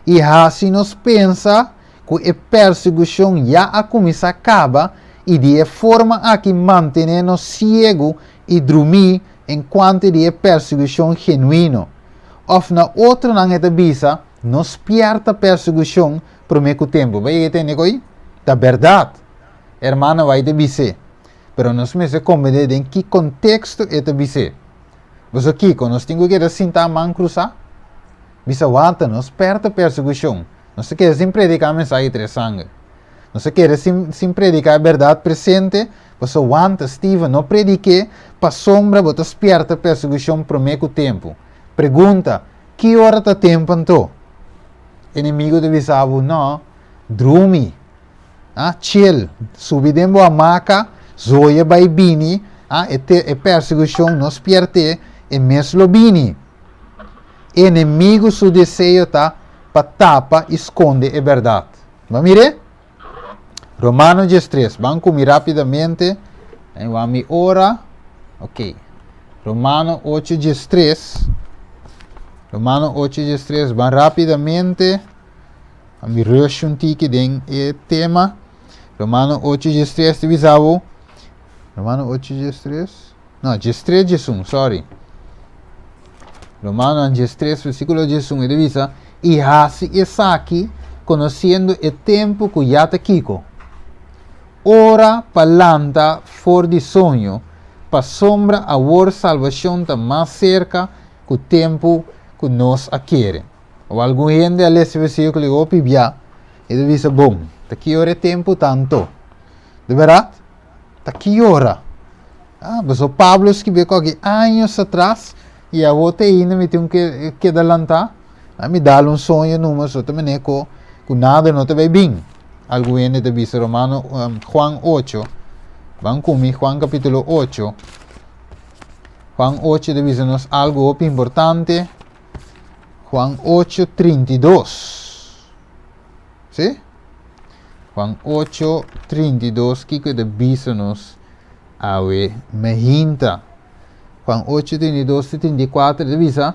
i hasi nos pensa ku e persekushon ya a kuminsá kaba i di e forma aki mantené nos siegu i drumí en kuanto di e persekushon genuino. Òf na otronan e ta bisa, no spièrta persekushon promé ku tempu. Bo a yega tende ku ei? Ta bèrdat! Hermana White a bis'é. Pero nos mester komprendé den ki konteksto e ta bis'é. Boso kiko? Nos tin ku keda sintá man krusá? Bisa wanta, no spèrta persekushon. Nos ta keda sin prediká mensahe di tres sanger. Nos ta keda sin, sin prediká e bèrdat presente, pasobra wanta, Steven, no predik'é pasobra bo ta spièrta persekushon promé ku tempu. Pregunta, Ki ora ta tempu anto? Enemigu ta bisa bo, No, drumi. Ah, chill. Subi den bo hamaka, Zoya bai bini, ah, e, te, e persekushon no spièrt'é, e mes lo bini. Enemigu su deseo ta pa tapa i skonde e bèrdat. Bo a mir'é? Romano 13. Ban ku mi rápidamente. En wan mi ora. Ok. Romano 8, 13. Romano 8, 13. Ban rápidamente. Mi rush un tiki den e tema. Romano 8, 13 ta bisa bo. Romano 8, 13. No, 13, 11, sorry. Romano 13, versíkulo 11, e ta bisa, I hasi esaki konosiendo e tempu ku ya ta kiko? Ora pa lanta for di soño, pasobra awor salbashon ta mas serka ku tempu ku nos a kere. Of algun hende a lesa e versíkulo i hopi bia, i ta bisa, Bon, ta ki ora e tempu ta anto? Di bèrdat? Ta ki ora? Ah, pasobra Pablo skibié koki años atras i awor te ainda mi tin ku keda lantá. A mi dal un soño numa so ta manera ku ku nada no ta bai bin. Algun hende ta bisa Romano Juan ocho. Ban ku mi Juan kapítulo ocho. Juan ocho ta bisa nos algu hopi importante. Juan 8, 32. Sí? Juan 8, 32, kiko ta bisa nos awe mehinta? Juan 8, 32 te 34 ta bisa,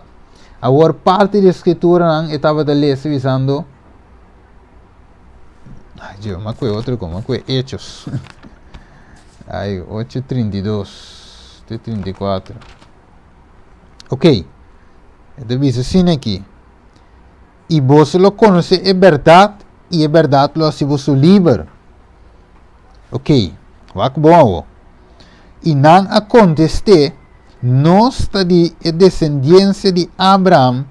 awor parti di skrituranan e tabata lesa bisando, Ay, Dios, ma kue otro como kue Hechos. Ay, 8, 32 te 34. Ok, e ta bisa asina aki, I boso lo konosé e bèrdat, i e bèrdat lo hasi boso liber. Ok, wak bon awo. I nan a kontest'é, Nos ta di e desendiensia di Abraham,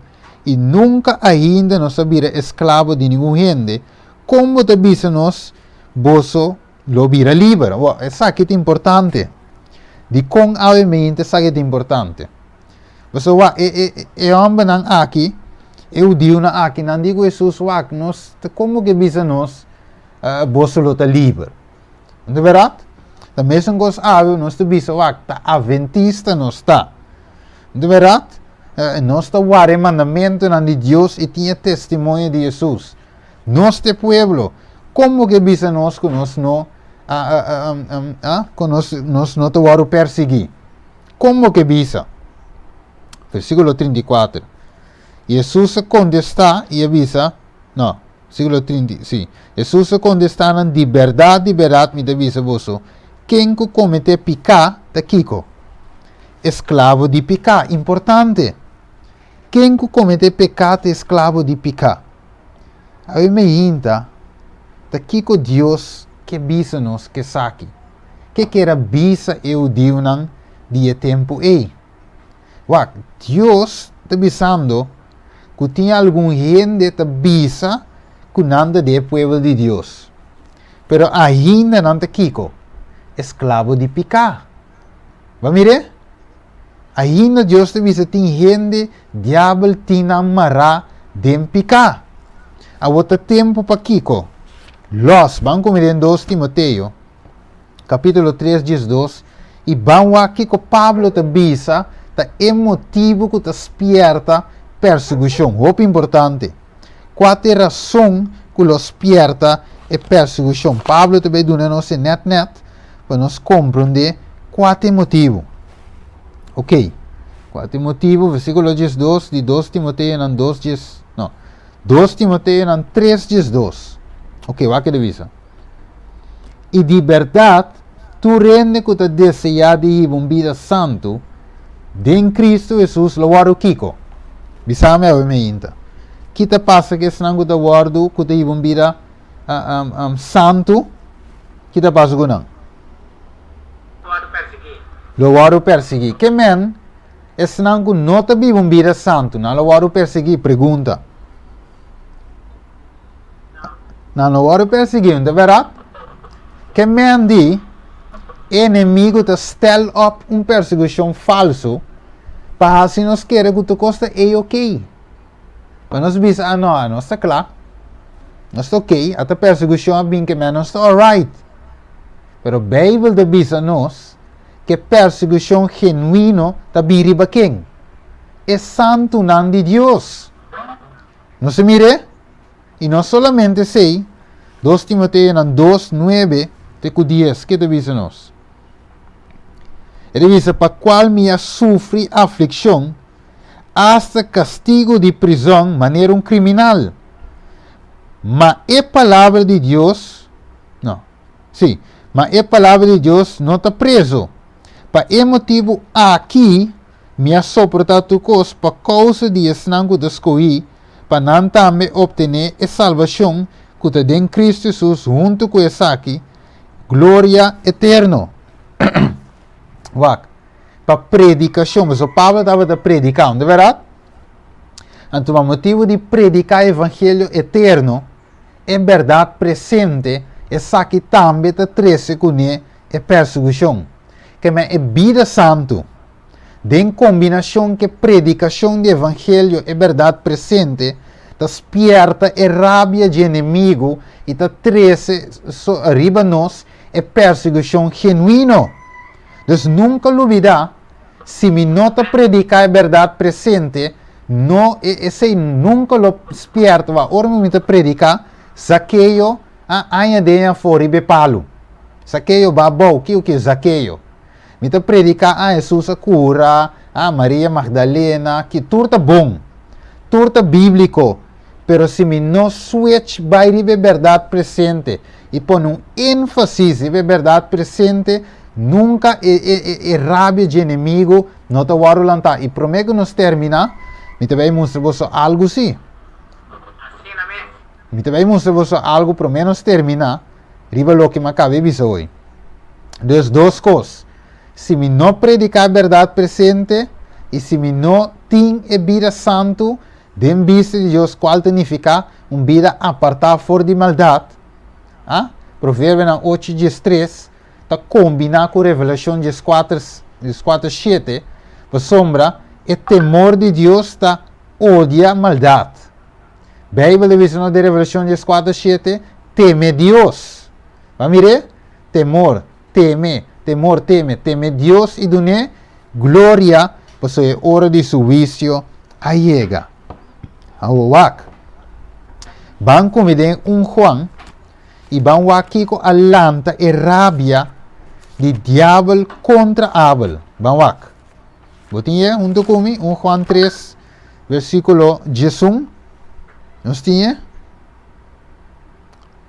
i nunka ainda nos a bira esklabo di ningun hende. Kon bo ta bisa nos, Boso lo bira liber? Awor, esaki ta importante. Dikon awe mente esaki ta importante? Pasobra wak, e, e, e hòmbernan aki, e hudiunan aki, nan di ku Hesus, wak, nos, kon bo ke bisa nos, uh, boso lo ta liber? No ta bèrdat? Ta mesun kos awe, nos ta bisa, wak, ta adventista nos ta. No ta bèrdat? Uh, nos ta warda e mandamentunan di Dios i tin e testimonio di Hesus. Nos ta e pueblo. Kon bo ke bisa nos ku nos no a, a, a, a, a, ku nos, nos no ta wòrdu persiguí? Kon bo ke bisa? Versíkulo 34. Hesus a kontestá i a bisa, no, versíkulo 30, sí. Hesus a kontestá nan, Di bèrdat, di bèrdat mi ta bisa boso, ken ku kometé piká ta kiko? Esklabo di piká. Importante! Ken ku kometé peká ta esklabo di piká. Awe meinta, ta kiko Dios ke bisa nos ku esaki? Ke ker a bisa e hudiunan di e tempu ei? Wak, Dios ta bisando ku tin algun hende ta bisa ku nan ta di e pueblo di Dios, pero ainda nan ta kiko? Esklabo di piká. Bo a mir'é? Ainda Dios ta bisa tin hende diabel tin nan mará den piká. Awor ta tempu pa kiko? Lòs, ban ku mi den dos Timoteo, kapítulo tres diesdos, i ban wak kiko Pablo ta bisa ta e motibu ku ta spièrta persekushon. Hopi importante. Kua ta e rason ku lo spièrta e persekushon? Pablo ta bai duna nos e nèt nèt pa nos komprondé kua ta e motibu. Ok, kua ta e motibu? Versíkulo diesdos di dos Timoteonan dos dies, no, dos Timoteonan tres diesdos. Ok, wak e ta bisa. I di bèrdat, tur hende ku ta deseá di hiba un bida santu den Kristu Hesus lo wòrdu kiko? Bisa mi awe meinta. Ki ta pasa ku esnan ku ta wòrdu, ku ta hiba un bida santu? Ki ta pasa ku nan? Lo wòrdu persiguí. Lo wòrdu persiguí. Ke men, esnan ku no ta biba un bida santu, nan lo wòrdu persiguí? Pregunta. Nan lo wòrdu persiguí, no ta bèrdat? Ke men di, e enemigu ta stèl òp un persekushon falsu pa hasi nos kere ku tur kos ta A-okay. Pa nos bisa, ah no, nos ta kla, nos ta okay, ata persekushon a bin ke men, nos ta alright. Pero Beibel ta bisa nos ku e persekushon genuino ta bin riba ken? E santunan di Dios. Nos a mir'é? I no solamente esei, 2 Timoteonan 2, 9 te ku 10, ke ta bisa nos? E ta bisa, Pa kual mi a sufri aflikshon, asta kastigu di prizòn manera un kriminal. Ma e palabra di Dios, no, sí, ma e palabra di Dios no ta preso. Pa e motibu aki mi a soportá tur kos pa kousa di esnan ku ta skohí, pa nan tambe optené e salbashon ku ta den Kristu Hesus huntu ku esaki, gloria eterno. Wak, pa predikashon, pasobra Pablo tabata prediká, no ta bèrdat? Anto pa motibu di prediká evangelio eterno, e bèrdat presente, esaki tambe ta trese kuné e persekushon. Keme e bida santu, den kombinashon ku e predikashon di evangelio e bèrdat presente, ta spièrta e rabia dje enemigu i ta trese riba nos e persekushon genuino. Dus nunka lubidá, si mi no ta prediká e bèrdat presente, no, esei nunka lo spièrta. Wak, ora mi ta prediká, Zakeo a aña den afó riba e palu. Zakeo ba abou, kiko ke Zakeo? Mi ta prediká, ah, Hesus a kura, ah, Maria Magdalena, ki tur ta bon, tur ta bíbliko, pero si mi no switch bai riba e bèrdat presente i pone un énfasis riba e bèrdat presente, nunka e e e e rabia dje enemigu no ta wòrdu lantá. I promé ku nos terminá, mi ta bai mustra boso algu sí. Asina mes. Mi ta bai mustra boso algu promé nos terminá riba loke mi a kaba e bisa hoy. Dus dos kos, si mi no prediká e bèrdat presente i si mi no tin e bida santu den bista di Dios kual ta nifiká un bida apartá for di maldat, a, Proverbionan ocho diestres ta kombiná ku Revelashon dieskuater dieskuater shete, pasobra e temor di Dios ta odia maldat. Beibel ta bisa nos den Revelashon dieskuater shete, Teme Dios. Bo a mir'é? Temor, teme, temor, teme, teme Dios i dun'é gloria, pasobra e ora di su huisio a yega. Awor wak. Ban ku mi den un Juan i ban wak kiko a lanta e rabia di diabel kontra Abel. Ban wak. Bo tin e huntu ku mi? Un Juan 3, versíkulo 11. Nos tin e?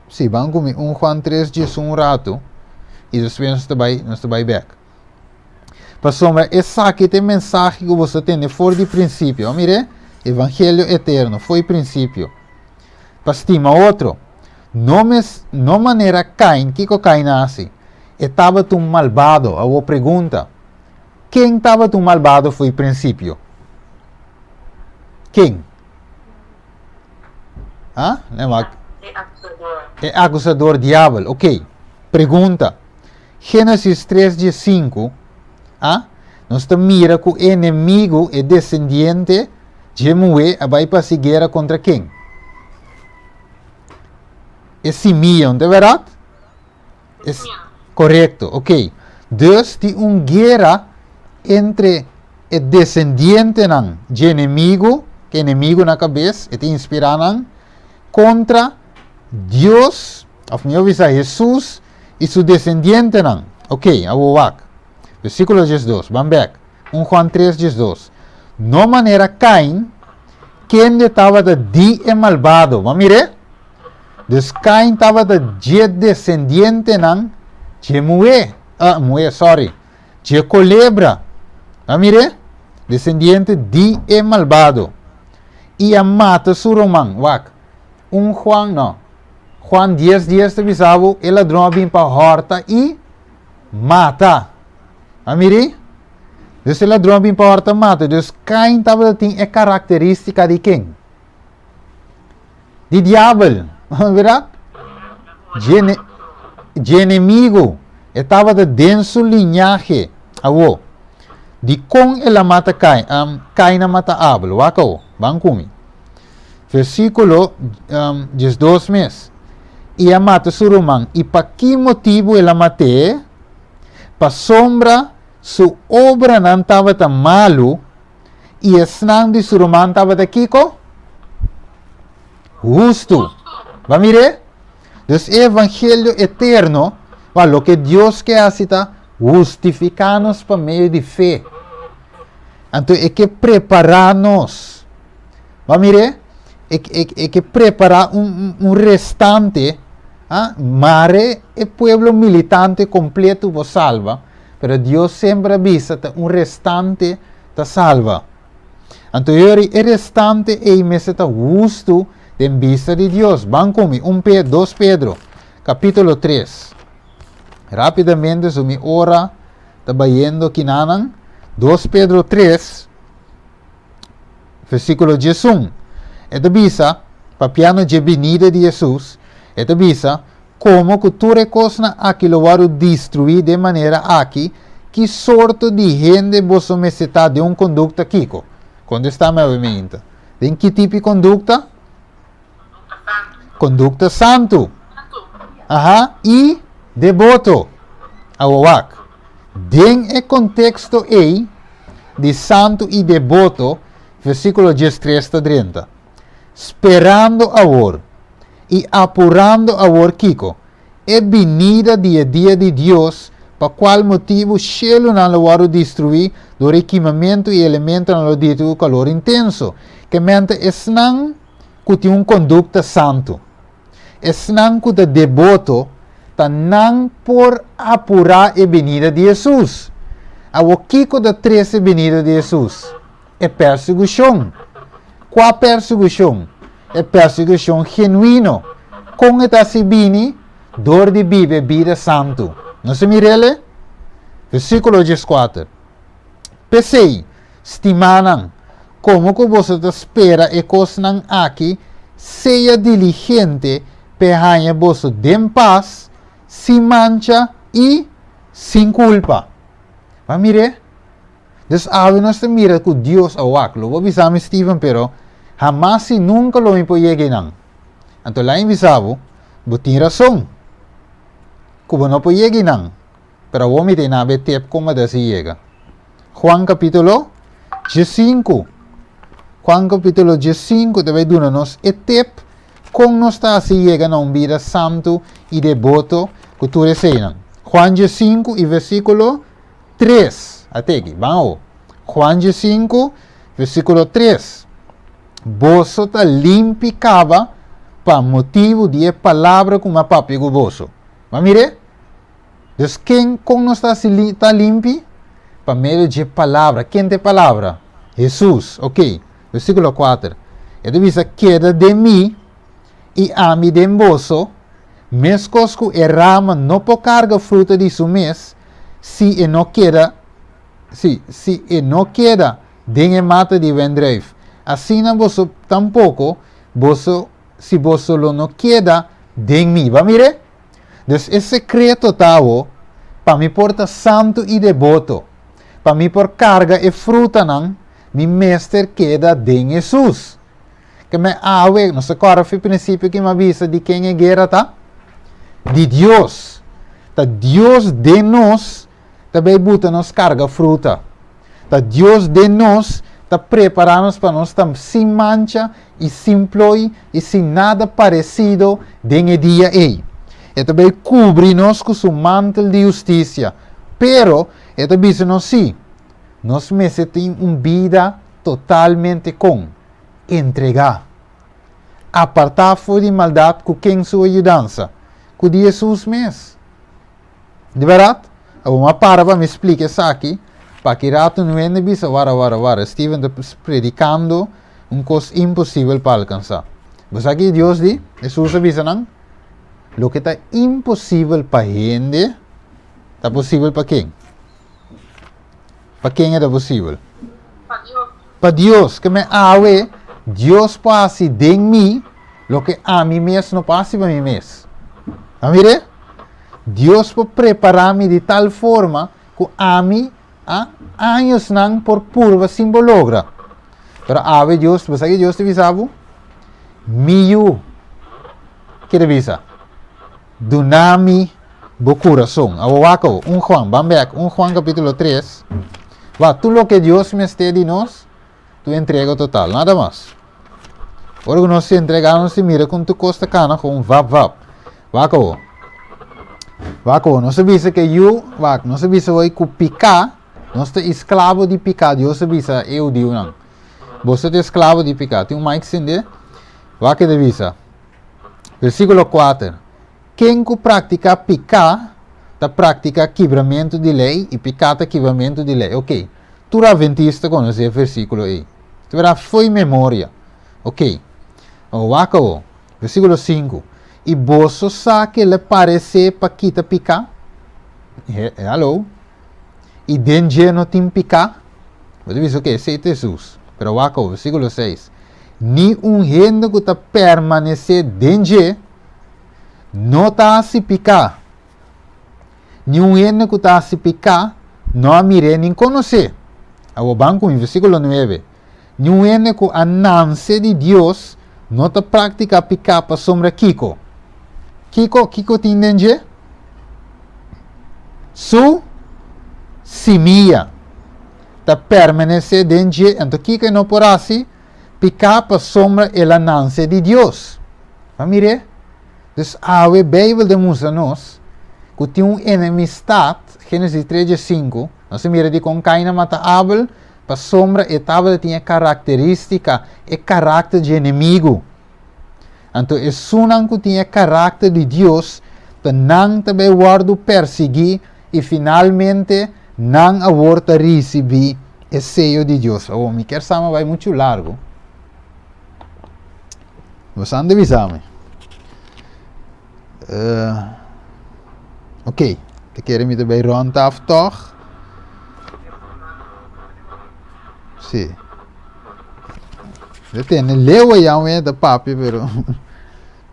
Sí, ban ku mi un Juan 3, 11 ratu i despues nos ta bai, nos ta bai bèk. Pasobra esaki ta e mensahe ku boso tende for di prinsipio. Mire, evangelio eterno, for di prinsipio. Pa stima otro. No mes, no manera Kain, kiko Kain a hasi? E tabata un malbado. Awor pregunta, ken tabata un malbado for di prinsipio? Ken? Ah, E akusador. E akusador diabel, ok. Pregunta. Génesis 3 15, ah, nos ta mira ku e enemigu, e desendiente dje muhé a bai pa hasi guera kontra ken? E simia, no ta bèrdat? E, korekto, ok. Dus tin un guera entre e desendientenan dje enemigu, ke enemigu na kabes, e ta inspirá nan, kontra Dios, òf mihó bisa Hesus i su desendientenan. Ok, awor wak. Versíkulo 12, ban bèk. 1 Juan 3, 12. No manera Kain, kende tabata di e malbado. Bo a mir'é? Dus Kain tabata dje desendientenan dje muhé, ah, muhé, sorry, dje kolebra. Bo a mir'é? Desendiente di e malbado. I a mata su ruman. Wak. 1 Juan, no. Juan 10, 10 ta bisa bo, e ladron a bin pa hòrta i mata. A miri? Dus e ladron a bin pa hòrta mata. Dus Kain tabata tin e karakterístika di ken? Di diabel. Bèrdat? Dje, dje enemigu. E tabata den su liñahe. Awor, dikon el a mata Kain? Um, Kain a mata Abel. Wak awor. Ban ku mi. Versíkulo um, 12 mes. I a mata su ruman. I pa ki motibu el a mat'é? Pasobra su obranan tabata malu i esnan di su ruman tabata kiko? Hustu. Ba mir'é? Dus e evangelio eterno, ba loke Dios ke hasi ta hustifiká nos pa medio di fe. Anto e ke prepará nos. Ba mir'é? E, e, e ke prepará un, un restante, ah, mare e pueblo militante kompleto bo salba, pero Dios semper a bisa ta un restante ta salba. Anto yori e restante ei mester ta hustu den bista di Dios. Ban ku mi, un Pe, dos Pedro, kapítulo tres. Rápidamente, so mi ora ta bayendo kinanan. Dos Pedro tres, versíkulo 11. E ta bisa, papiando dje binida di Hesus, e ta bisa, Komo ku tur e kosnan aki lo wòrdu destruí den manera aki, ki sorto di hende boso mester ta den un kondukta kiko? Kontestá mi awe meinta. Den ki tipo di kondukta? Kondukta santu. Aha, i deboto. Awe wak. Den e konteksto ei di santu i deboto, versíkulo 13 ta drenta. Sperando awor i apurando awor kiko? E binida di e dia di Dios, pa kual motibu shelunan lo wòrdu destruí dor e kimamentu i elementonan lo dirti ku kalor intenso. Ke mente esnan ku tin un kondukta santu, esnan ku ta deboto, ta nan por apurá e binida di Hesus. Awor kiko ta trese binida di Hesus? E persigushon. Kua persigushon? E persigushon genuino. Kon e ta hasi bini? Dor di biba e bida santu. Nos a mira el? Versíkulo 14. P'esei, stimánan, komo ku boso ta spera e kosnan aki, sea diligente p'e haña boso den pas, sin mancha i sin kulpa. Bo a mir'é? Dus awe nos ta mira ku Dios a wak. Lo bo bisa mi, Steven, pero hamas i nunka lo mi por yega einan. Anto la'i bisa bo, bo tin rason ku bo no por yega einan, pero awor mi ta einan be tep kon bo ta hasi yega. Juan kapitulo 15. Juan kapitulo 15 ta bai duna nos e tep kon nos ta hasi yega na un bida santu i deboto ku tur eseinan. Juan 15 i versíkulo 3. Ateki, ban awo. Juan 15, versíkulo 3. Boso ta limpi kaba pa motibu di e palabra ku mi a papia ku boso. Ban mir'é? Dus ken, kon nos ta hasi li, ta limpi? Pa medio dje palabra. Ken ta e palabra? Hesus. Ok. Versíkulo 4. E ta bisa, Keda den mi i ami den boso, Meskos ku e rama no por karga fruta di su mes si e no keda, sí, si e no keda den e mata di wendruif, asina boso tampoko, boso, si boso lo no keda den mi. Bo a mir'é? Dus e sekreto ta awo, pa mi por ta santu i deboto, pa mi por karga e frutanan, mi mester keda den Hesus. Ke men awe, nos ta kòrda fi prinsipio ki mi a bisa di ken e guera ta? Di Dios. Ta Dios den nos ta bay buta nos karga fruta. Ta Dios den nos ta prepará nos pa nos ta sin mancha i sin ploi i sin nada paresido den e dia ei. E ta bay kubri nos ku su mantel di hustisia. Pero e ta bisa nos sí, nos mester tin un bida totalmente kon entregá. Apartá for di maldat ku ken su ayudansa? Ku di Hesus mes. Di bèrdat? Awor mi a para pa mi splika esaki, pa ki ratu no hende bisa, Wara, wara, wara, Steven ta predikando un kos imposibel pa alkansá. Bo sa ki Dios di? Hesus a bisa nan, Loke ta imposibel pa hende, ta posibel pa ken? Pa ken e ta posibel? Pa Dios. Pa Dios. Ke men awe, Dios por hasi den mi loke ami mes no por hasi pa mi mes. A mire? Dios por prepara mi di tal forma ku ami a añosnan por purba sin bo logra. Pero awe Dios, bo sa ke Dios ta bisa bo? Mi yu. Ke ta bisa? Duna mi bo kurason. Awor wak awor, un Juan, ban bek, un Juan kapítulo tres. Wak, tur loke Dios mester di nos, tu entrega total, nada mas. Ora ku nos entregá, nos ta mira kon tur kos ta kana kon vap vap. Wak awor. Wak awor, nos a bisa ke yu, wak, nos a bisa hoy ku piká, nos ta esklabo di piká, Dios a bisa e hudiunan. Boso ta esklabo di piká. Tin un mic sende? Wak e ta bisa. Versíkulo kuater, Ken ku praktiká piká ta praktiká kibramentu di lei, i piká ta kibramentu di lei. Oké, tur atventista konosé e versíkulo ei. Ta bira fo'i memoria. Oké, awor wak awor. Versíkulo sinku, I boso sa ke el a paresé pa kita piká? Haló? I den dje no tin piká? Bo ta bisa, oké, esei ta Hesus. Pero wak awor, versíkulo seis, Ni un hende ku ta permanesé den dje no ta hasi piká. Ni un hende ku ta hasi piká no a mir'é ni konos'é. Awor ban ku mi versíkulo nuebe. Ni un hende ku a nanse di Dios no ta praktiká piká pasobra kiko? Kiko, kiko tin den dje? Su simia. ta permanesé den dje, anto kiko e no por hasi? Piká pasobra el a nanse di Dios. Bo a mir'é? Dus awe Beibel ta mustra nos ku tin un enemistat, Génesis tres dje sinku, nos a mira dikon Kain a mata Abel, pasobra e tabata tin e karakterístika, e karakter dje enemigu. Anto esunnan ku tin e karakter di Dios, ta nan ta bai wòrdu persiguí i finalmente nan awor ta risibí e seyo di Dios. Awor, mi kier sa mi a bai muchu largu. Boso a bisa mi. Ok, ta kere mi ta bai rond af tòg? Sí. De tene leu allá un ta papia, pero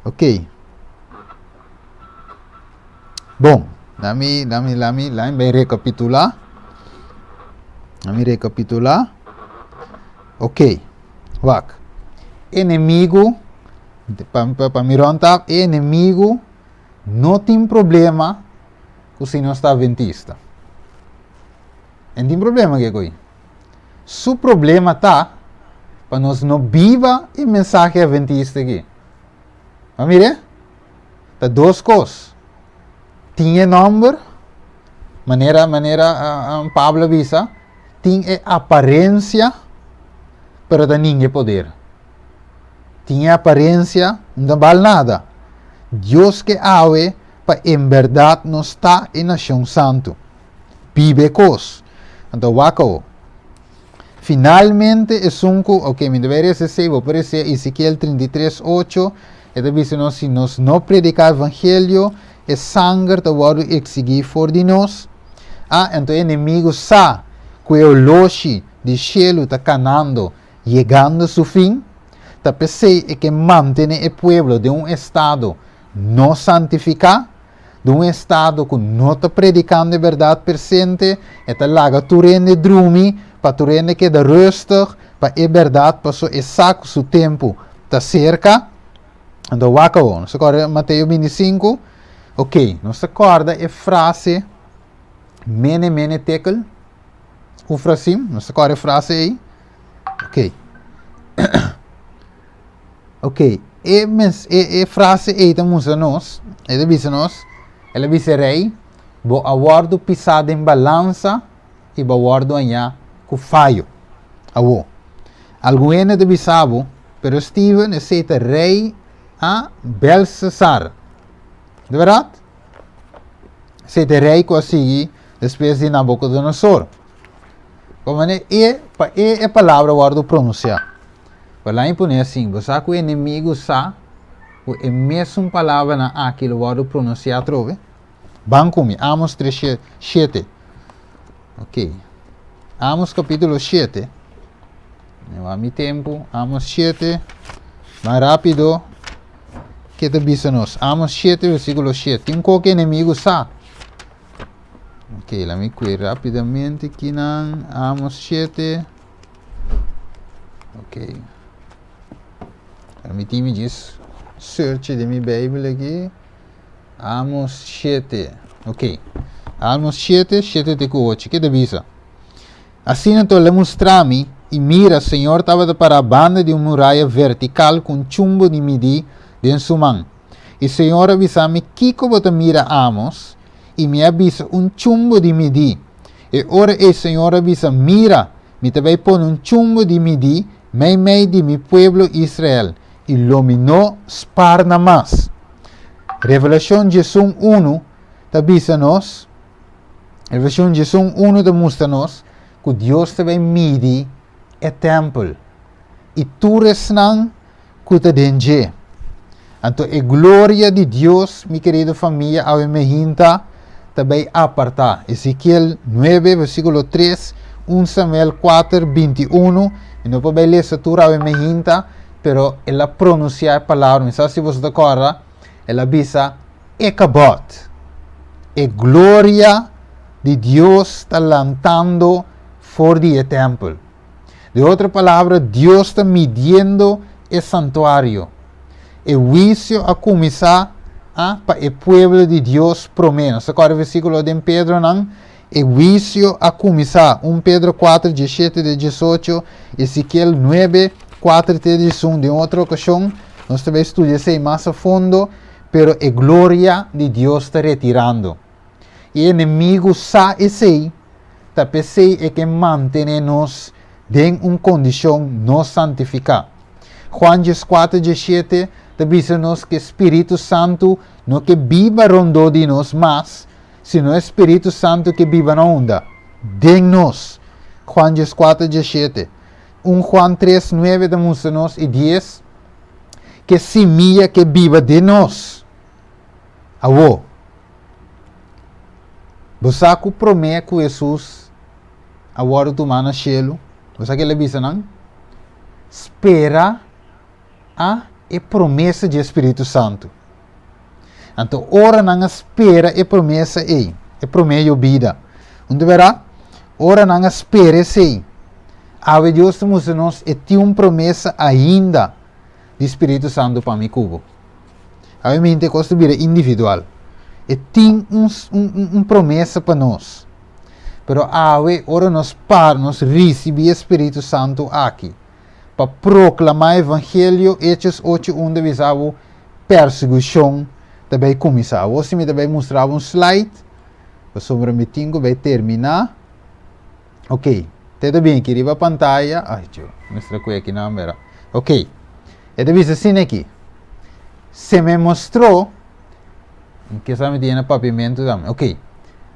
ok. Bon, lami, lami, lami, lami bai rekapitulá. Lami rekapitulá. Ok, wak. Enemigu, pa, pa, pa mi rond af, e enemigu no tin problema ku si nos ta adventista. En tin problema ke koi. Su problema ta pa nos no biba e mensahe adventista aki. Bo mira? Ta dos kos. Tin e nomber, manera manera Pablo a bisa, tin e aparencia, pero ta ninga e poder. Tin e aparencia, no ta bal nada. Dios ke awe pa en berdad nos ta e nacion santu. Biba e kos. Anto wak awo. Finalmente esun ku, ok, mi ta bai resa esei, bo por resa Ezekiel 33, 8, e ta bisa nos si nos no prediká evangelio, e sanger ta wòrdu eksigí for di nos. Ah, anto e enemigu sa ku e oloshi di shelu ta kanando, yegando su fin. Ta p'esei e ke mantené e pueblo den un estado no santifiká. Den un estado ku no ta predikando e bèrdat presente, e ta laga tur hende drumi pa tur hende keda rustig pa e bèrdat paso e sa ku su tempu ta serka. Anto wak awor, nos ta kòrda Mateo 25? Ok, nos ta kòrda e frase mene mene tekel ufrasim, nos ta kòrda e frase ei? Ok. Ok, e mens, e, e frase ei ta mustra nos, e ta bisa nos, el a bisa e rei, bo a wòrdu pisá den balansa i bo a wòrdu hañá ku fayo. Awor, algun hende ta bisa bo, pero Steven, esei ta rei a Belsasar. Di bèrdat? Esei ta e rei ku a sigui despues di Nabucodonosor. Komo manera e, pa e e palabra wòrdu pronunsiá. Wèl mi pone asin, bo sa ku enemigu sa ku e mesun palabranan aki lo wòrdu pronunsiá atrobe? Ban ku mi, Amos tres shete. Ok. Amos kapítulo shete. Mi wak mi tempu. Amos shete. Ban rápido. Ke ta bisa nos? Amos shete, versíkulo shete. Tin un koke enemigu sa. Ok, la mi kue rápidamente kinan. Amos shete. Ok. Permití mi djis search den mi Bijbel aki. Amos 7. Ok. Amos 7, 7 te ku 8. Ke ta bisa? Asina anto el a mustra mi, i mira, Señor tabata pará banda di un muraya vertikal ku un chumbo di midí den su man. I Señor a bisa mi, Kiko bo ta mira, Amos? I mi a bisa, Un chumbo di midí. E ora ei Señor a bisa, Mira, mi ta bai pone un chumbo di midí meimei di mi pueblo Israel, i lo mi no spar nan mas. Revelashon diesun unu ta bisa nos, Revelashon diesun unu ta mustra nos ku Dios ta bai midi e tèmpel i tur esnan ku ta den dje. Anto e gloria di Dios, mi kerido famia, awe mehinta ta bai apartá. Ezekiel 9, versíkulo 3, 1 Samuel 4, 21. Mi no por bai lesa tur awe mehinta, pero el a pronunsiá e palabra. Mi sa si boso ta kòrda, el a bisa, Ichabod. E gloria di Dios ta lantando for di e tèmpel. De otro palabra, Dios ta midiendo e santuario. E huisio a kuminsá a pa e pueblo di Dios promé. Nos ta kòrda e versíkulo den Pedronan? E huisio a kuminsá, 1 Pedro 4, 17 te 18, Ezekiel 9, 4 te 11. Den otro okashon nos ta bai studia esei mas a fondo, pero e gloria di Dios ta retirando. E enemigu sa esei, ta p'esei e ke mantené nos den un kondishon no santifiká. Juan 14, 17 ta bisa nos ku e Spiritu Santu no ke biba rondó di nos mas, sino e Spiritu Santu ke biba na unda? Den nos. Juan 14, 17. 1 Juan 3, 9 ta mustra nos i 10 ku e simia ke biba den nos. Awor, bo sa ku promé ku Hesus a wòrdu tumá na shelu, bo sa ke el a bisa nan? Spera a e promesa dje Spiritu Santu. Anto ora nan a spera e promesa ei, e promé yobida, un ta Ora nan a spera esei, awe Dios ta mustra nos e tin un promesa ainda di Spiritu Santu pa mi ku bo. Obviamente e kos ta bira individual. E tin un, un, un promesa pa nos. Pero awe, ora nos par, nos risibí e Spiritu Santu aki, pa proklamá evangelio, Hechos 8, 1 ta bisa bo, persekushon ta bai kuminsá. Awor si mi ta bai mustra bo un slide, pasobra mi tin ku bai terminá. Ok, te ta bin aki riba pantaya. Ay, tjo, mester a kue aki nan bera. Ok, e ta bisa asina aki. Se me mostró, ke sa mi ta yena papiamentu tambe. Ok,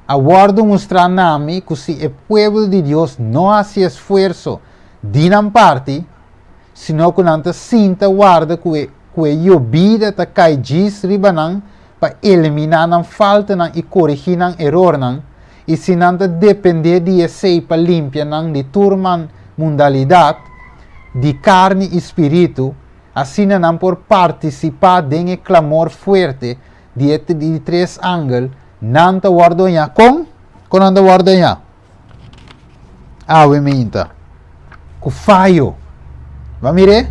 a wòrdu mustrá na mi ku si e pueblo di Dios no hasi esfuerso di nan parti, sino ku nan ta sinta warda ku e ku e yobida ta kai djis riba nan pa eliminá nan faltanan i korigí nan erornan, i si nan ta dependé di esei pa limpia nan di tur man mundalidat, di karni i spiritu, asina nan por partisipá den e klamor fuerte di e di tres angel, nan ta wòrdu hañá. Kon? Kon nan ta wòrdu hañá? Awe minta. Ku fayo. Bo a mir'é?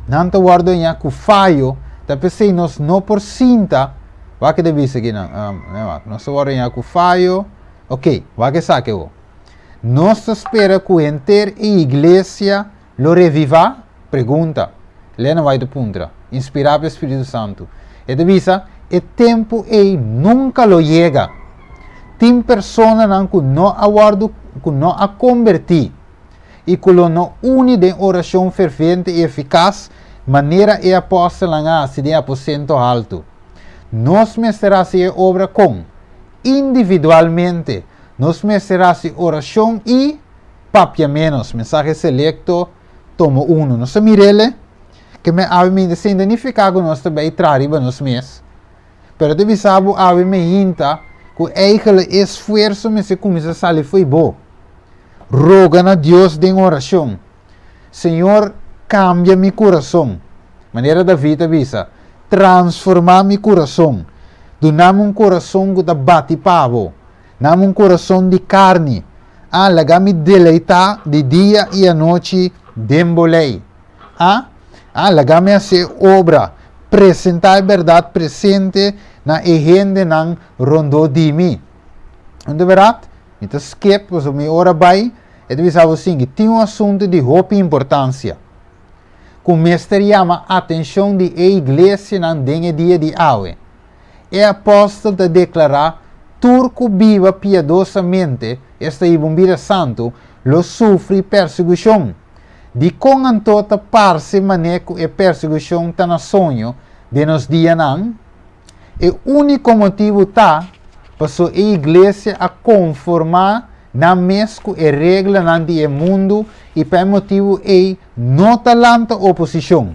Nan ta wòrdu hañá ku fayo. Ta p'esei nos no por sinta. Wak e ta bisa aki nan. Um, nos ta wòrdu hañá ku fayo. Ok, wak esaki awor. Nos ta spera ku henter e iglesia lo revivá? Pregunta. Elena White ta puntra, inspirá pa e Spiritu Santu. E ta bisa, E tempu ei nunka lo yega. Tin personanan ku no a wòrdu, ku no a kombertí i ku lo no uni den orashon fervente i efikas manera e apòstelnan a hasi den aposento haltu. Nos mester hasi e obra kon? Individualmente, nos mester hasi orashon i papia ménos. Mensahe selekto. Tomo unu. Nos ta mir'el ke men awe meinta sin ta nifiká ku nos ta bai traha riba nos mes, pero ta bisa bo awe meinta ku eigele e esfuerso mester kuminsá sali fo'i bo. Roga na Dios den orashon, Señor, kambia mi kurason. Manera David a bisa, Transformá mi kurason. Duna mi un kurason ku ta bati pa bo. Dame un kurason di karni. A Laga mi deleitá di dia i anochi den bo lei. A A Laga mi hasi e obra, presentá e bèrdat presente na e hendenan rondó di mi. Un ta bèrdat? Mi ta skip pasobra mi ora bai, e ta bisa bo sinki, tin un asuntu di hopi importansia ku mester yama atenshon di e iglesianan den e dia di awe. E apòstel ta deklará, Tur ku biba piadosamente, esta hiba un bida santu, lo sufri persigushon. Dikon anto ta parse manera ku e persigushon ta na soño den nos dianan? E úniko motibu ta paso e iglesia a konformá nan mes ku e reglanan di e mundu i pa e motibu ei no ta lanta oposishon.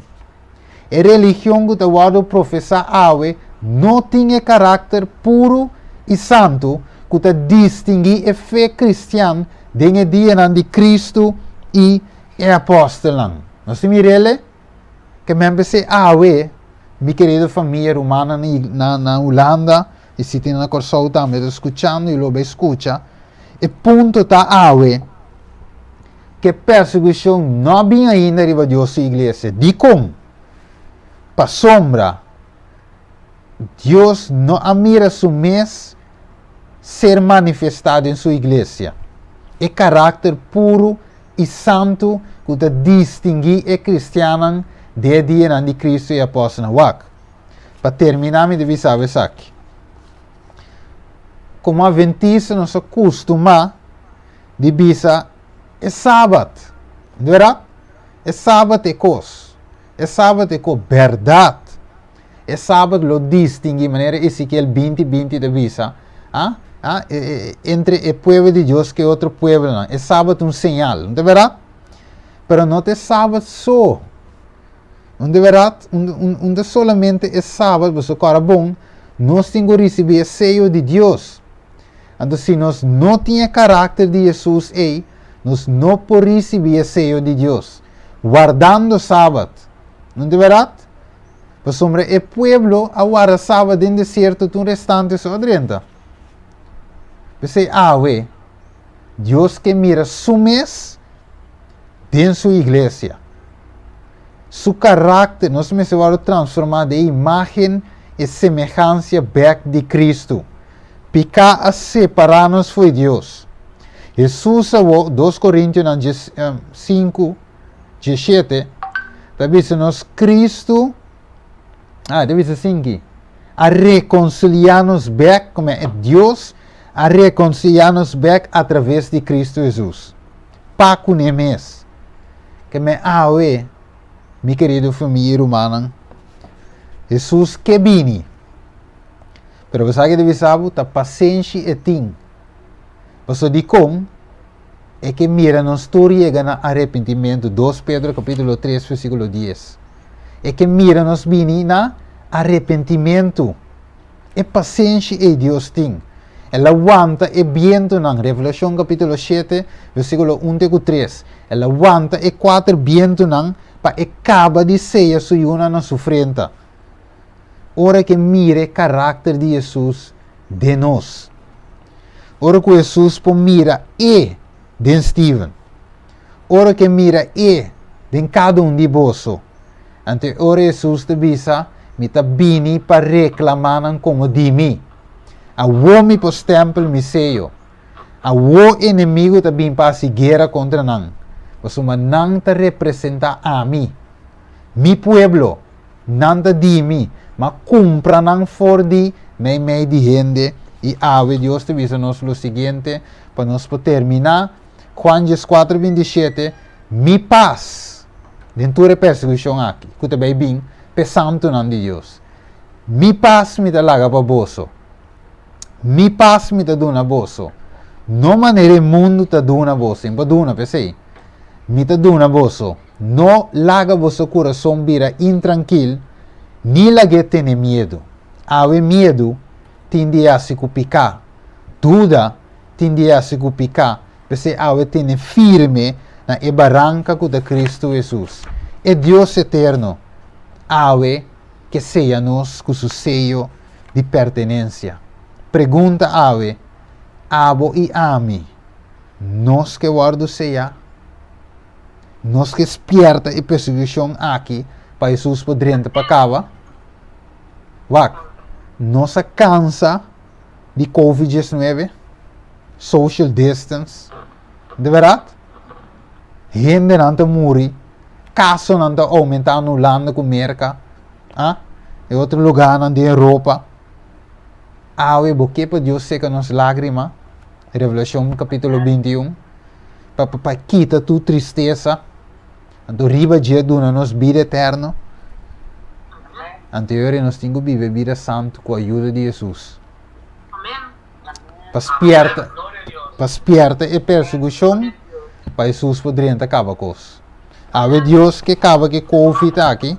E religion ku ta wòrdu profesá awe no tin e karakter puru i santu ku ta distinguí e fe kristian den e dianan di Kristu i e apòstelnan. Nos tin mir'el? Ke men p'esei awe, mi kerido famia, rumannan na na Hulanda i si tin na Kòrsou tambe ta skuchando i lo bai skucha, e punto ta awe ke persekushon no a bin ainda riba Dios su iglesia. Dikon? Pasobra Dios no a mira su mes ser manifestá den su iglesia. E karakter puru i santu ku ta distinguí e kristiannan den e dianan di Kristu i apòstelnan. Wak, pa terminá mi ta bisa bo esaki. Komo atventista nos a kustumá di bisa e Sabat. No bèrdat? E Sabat e kos. E Sabat e kos. Bèrdat. E Sabat lo distinguí, manera Ezekiel 20, 20 ta bisa, ah, ah, e, e, entre e pueblo di Dios ku e otro pueblonan. E Sabat un señal, no ta bèrdat? Pero no ta e Sabat so. No ta bèrdat? Un, un, un ta solamente e Sabat, boso kòrda bon, nos tin ku risibí e seyo di Dios. Anto si nos no tin e karakter di Hesus ei, nos no por risibí e seyo di Dios. Wardando Sabat. No ta bèrdat? Pasobra e pueblo a warda Sabat den desierto ta un restante so a drenta. P'esei awe, Dios ke mira su mes den su iglesia. Su karakter, nos mester wòrdu transformá den e imágen i semehansia bèk di Kristu. Piká a separá nos fo'i Dios. Hesus awor, 2 Korintionan 5, 17, ta bisa nos Kristu, ah, ta bisa sinki, a rekonsiliá nos bèk, kome e Dios a rekonsiliá nos bèk a traves di Kristu Hesus. Pa kuné mes. Keme awe, mi kerido famia i rumannan, Hesus ke bini. Pero bo sa ke ta bisa bo? Ta pasenshi e tin. Pasobra dikon? E ke mira nos tur yega na arepentimentu, 2 Pedro kapítulo 3 versíkulo 10. E ke mira nos bini na arepentimentu. E pasenshi ei Dios tin. El a wanta e bientunan, Revelashon kapítulo 7 versíkulo 1 te ku 3. El a wanta e kuater bientunan pa e kaba di seya su yunan na su frenta. Ora ke mira e karakter di Hesus den nos. Ora ku Hesus por mira e den Steven. Ora ke mira e den kada un di boso. Anto e ora Hesus ta bisa, Mi ta bini pa reklamá nan komo di mi. Awor mi por stèmpel mi seyo. Awor enemigu ta bin pa hasi guera kontra nan, pasobra nan ta representá ami, mi pueblo. Nan ta di mi, m'a kumpra nan for di meimei di hende, i awe Dios ta bisa nos lo siguiente, pa nos por terminá, Juan 14, 27, Mi pas, den tur e persekushon aki ku ta bai bin p'e santunan di Dios, mi pas mi ta laga pa boso, mi pas mi ta duna boso, no manera e mundu ta duna boso, e no por duna p'esei, mi ta duna boso. No laga boso kurason bira intrankil, ni lag'é tene miedu. Awe miedu tin di hasi ku piká, duda tin di hasi ku piká, p'esei awe tene firme na e baranka ku ta Kristu Hesus, e Dios eterno, awe ke seya nos ku su seyo di pertenensia. Pregunta awe, Abo i ami, nos ke wòrdu seyá? Nos ke spierta e persekushon aki pa Hesus por drenta pa kaba? Wak, Nos a kansa di Covid 19, social distance. Di berdat? Hendenan ta muri, kasonan ta oumentá na Hulanda ku Merka, ah, e otro lugánan di Europa. Awe bo ke pa Dios seka nos lágrima, Revelashon kapítulo 21, pa pa kita tur tristesa. Anto riba dje duna nos bida eterno. Anto yori nos tin ku biba e bida santu ku ayuda di Hesus. Pa spierta, pa spierta e persekushon, pa Hesus por drenta kaba kos. Awe Dios ke kaba ke Covid aki.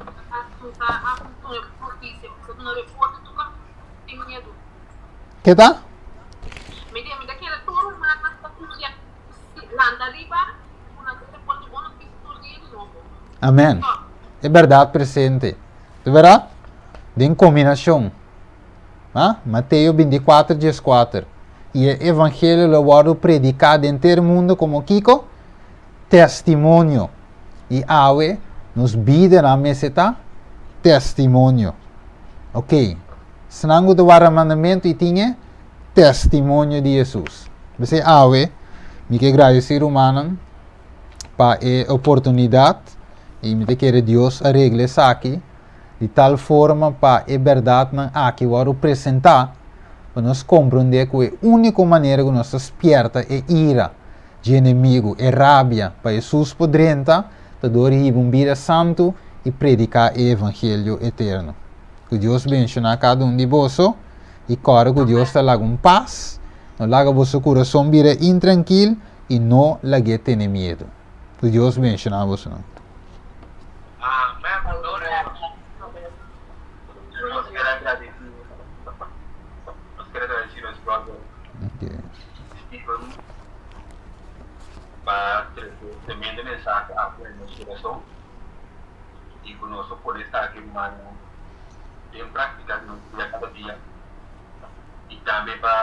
Ke ta? Amen. E bèrdat presente. Ta bèrdat? Den kombinashon. Ha? Mateo 24, 14. I e evangelio lo wòrdu prediká den ter mundu komo kiko? Testimonio. I awe nos bidanan mester ta testimonio. Ok. Esnan ku ta warda mandamentu i tin e testimonio di Hesus. P'esei awe mi ke gradisí rumannan pa e oportunidat i mi ta kere Dios a regla esaki di tal forma pa e bèrdatnan aki wòrdu presentá pa nos komprondé ku e úniko manera ku nos ta spièrta e ira dje enemigu, e rabia pa Hesus por drenta ta dor di hiba un bida santu i prediká e evangelio eterno. Ku Dios benshoná kada un di boso. I kòrda ku Dios ta laga un pas, no laga boso kurason bira intrankil i no lag'é tene miedu. Ku Dios benshoná bosonan. Amén. Gloria a Dios. Nos quiere agradecer, nos quiere agradecer nos brother Steven pa trece tremendo mensahe aki na nos corazon y cu nos lo pone esaki den practica den nos bida cada dia y tambe pa.